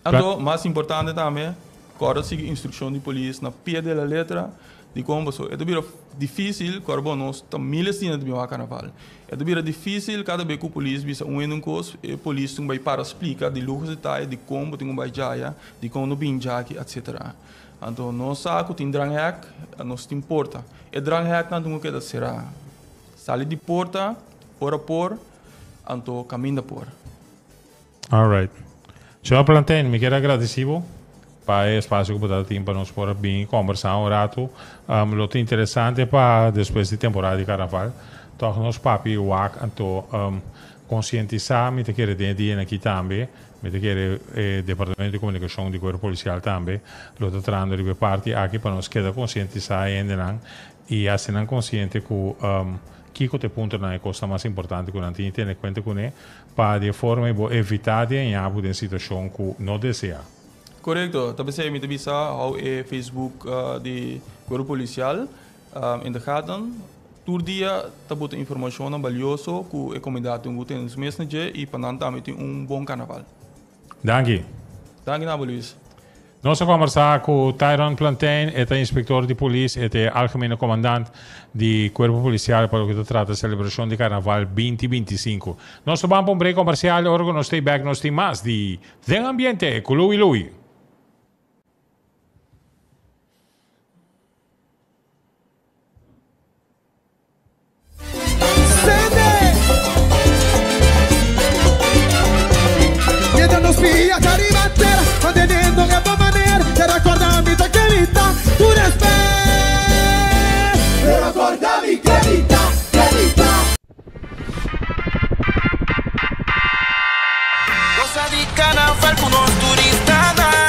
Anto, mas importante tambe, kòrda sigui instrukshon di polis na pie de la letra di kon paso e ta bira difísil kòrda bo nos ta miles di hende ta bin wak karnaval. E ta bira difísil kada be ku polis bisa un hende un kos, e polis tin ku bai para splika di luho detaye di kon bo tin ku bai djaya, di kon no bin djaki, etsetera. Anto nos sa ku tin dranghek, nos tin porta. E drangheknan tin ku keda será. Sali di porta ora por. Anto caminda por. Alright. Señor Plantain, mi kier a gradeci bo pa e espacio cu bo ta tin pa nos por a bin combersa un rato. Lo ta interesante pa despues di temporada di carnaval toch nos papia y wak anto concientisa, mi ta kere den e dianan aki tambe, mi ta kere e departamento di comunicacion di Cuerpo Policial tambe lo ta trahando riba e parti aki pa nos keda concientisa e hendenan y haci nan conciente cu Kiko ta e puntonan e kosnan mas importante ku nan tin di tene kuenta kuné pa di e forma ei bo evitá di haña bo den situashon ku no deseá? Korekto, ta p'esei mi ta bisa hou e Facebook di Kuerpo Polisial in de gaten. Tur dia ta bota informashonnan balioso ku e komunidat tin ku tene su mes na dje i pa nan tambe tin un bon karnaval. Danki. Danki na bo Luis. Nos a kombersá ku Tyron Plantain, e ta inspektor di polis, e ta e algemene komandant di Kuerpo Polisial pa loke ta trata selebrashon di Karnaval 2025. Nos ta ban pa un break komersial, ora ku nos stay back nos tin mas di Den Ambiente ku Louie Louie. Gosa di carnaval cu nos turistanan.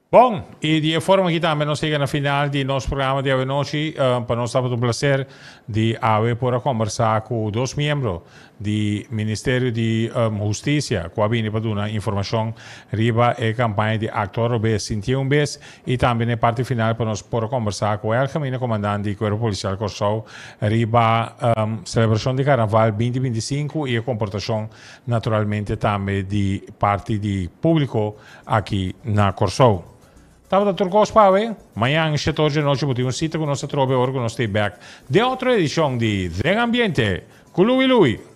Bon, i di e forma aki tambe nos yega na final di nos programa di awenochi. Pa nos tabata un placer di awe por a combersa cu dos miembro di Ministerio di Husticia cu a bini pa duna informacion riba e campaña di Actua Robes Sintié un Bes y tambe na e parti final pa nos por a combersa cu e Algemene Comandant di Cuerpo Policial Corsou riba celebracion di Carnaval 2025 y e comportacion naturalmente tambe di parti di publico aki na Kòrsou. Tabata tur kos pa awe. Mañan shetor dje nochi bo tin un sita ku nos atrobe ora ku nos ta bèk den otro edishon di Den Ambiente ku Louie Louie.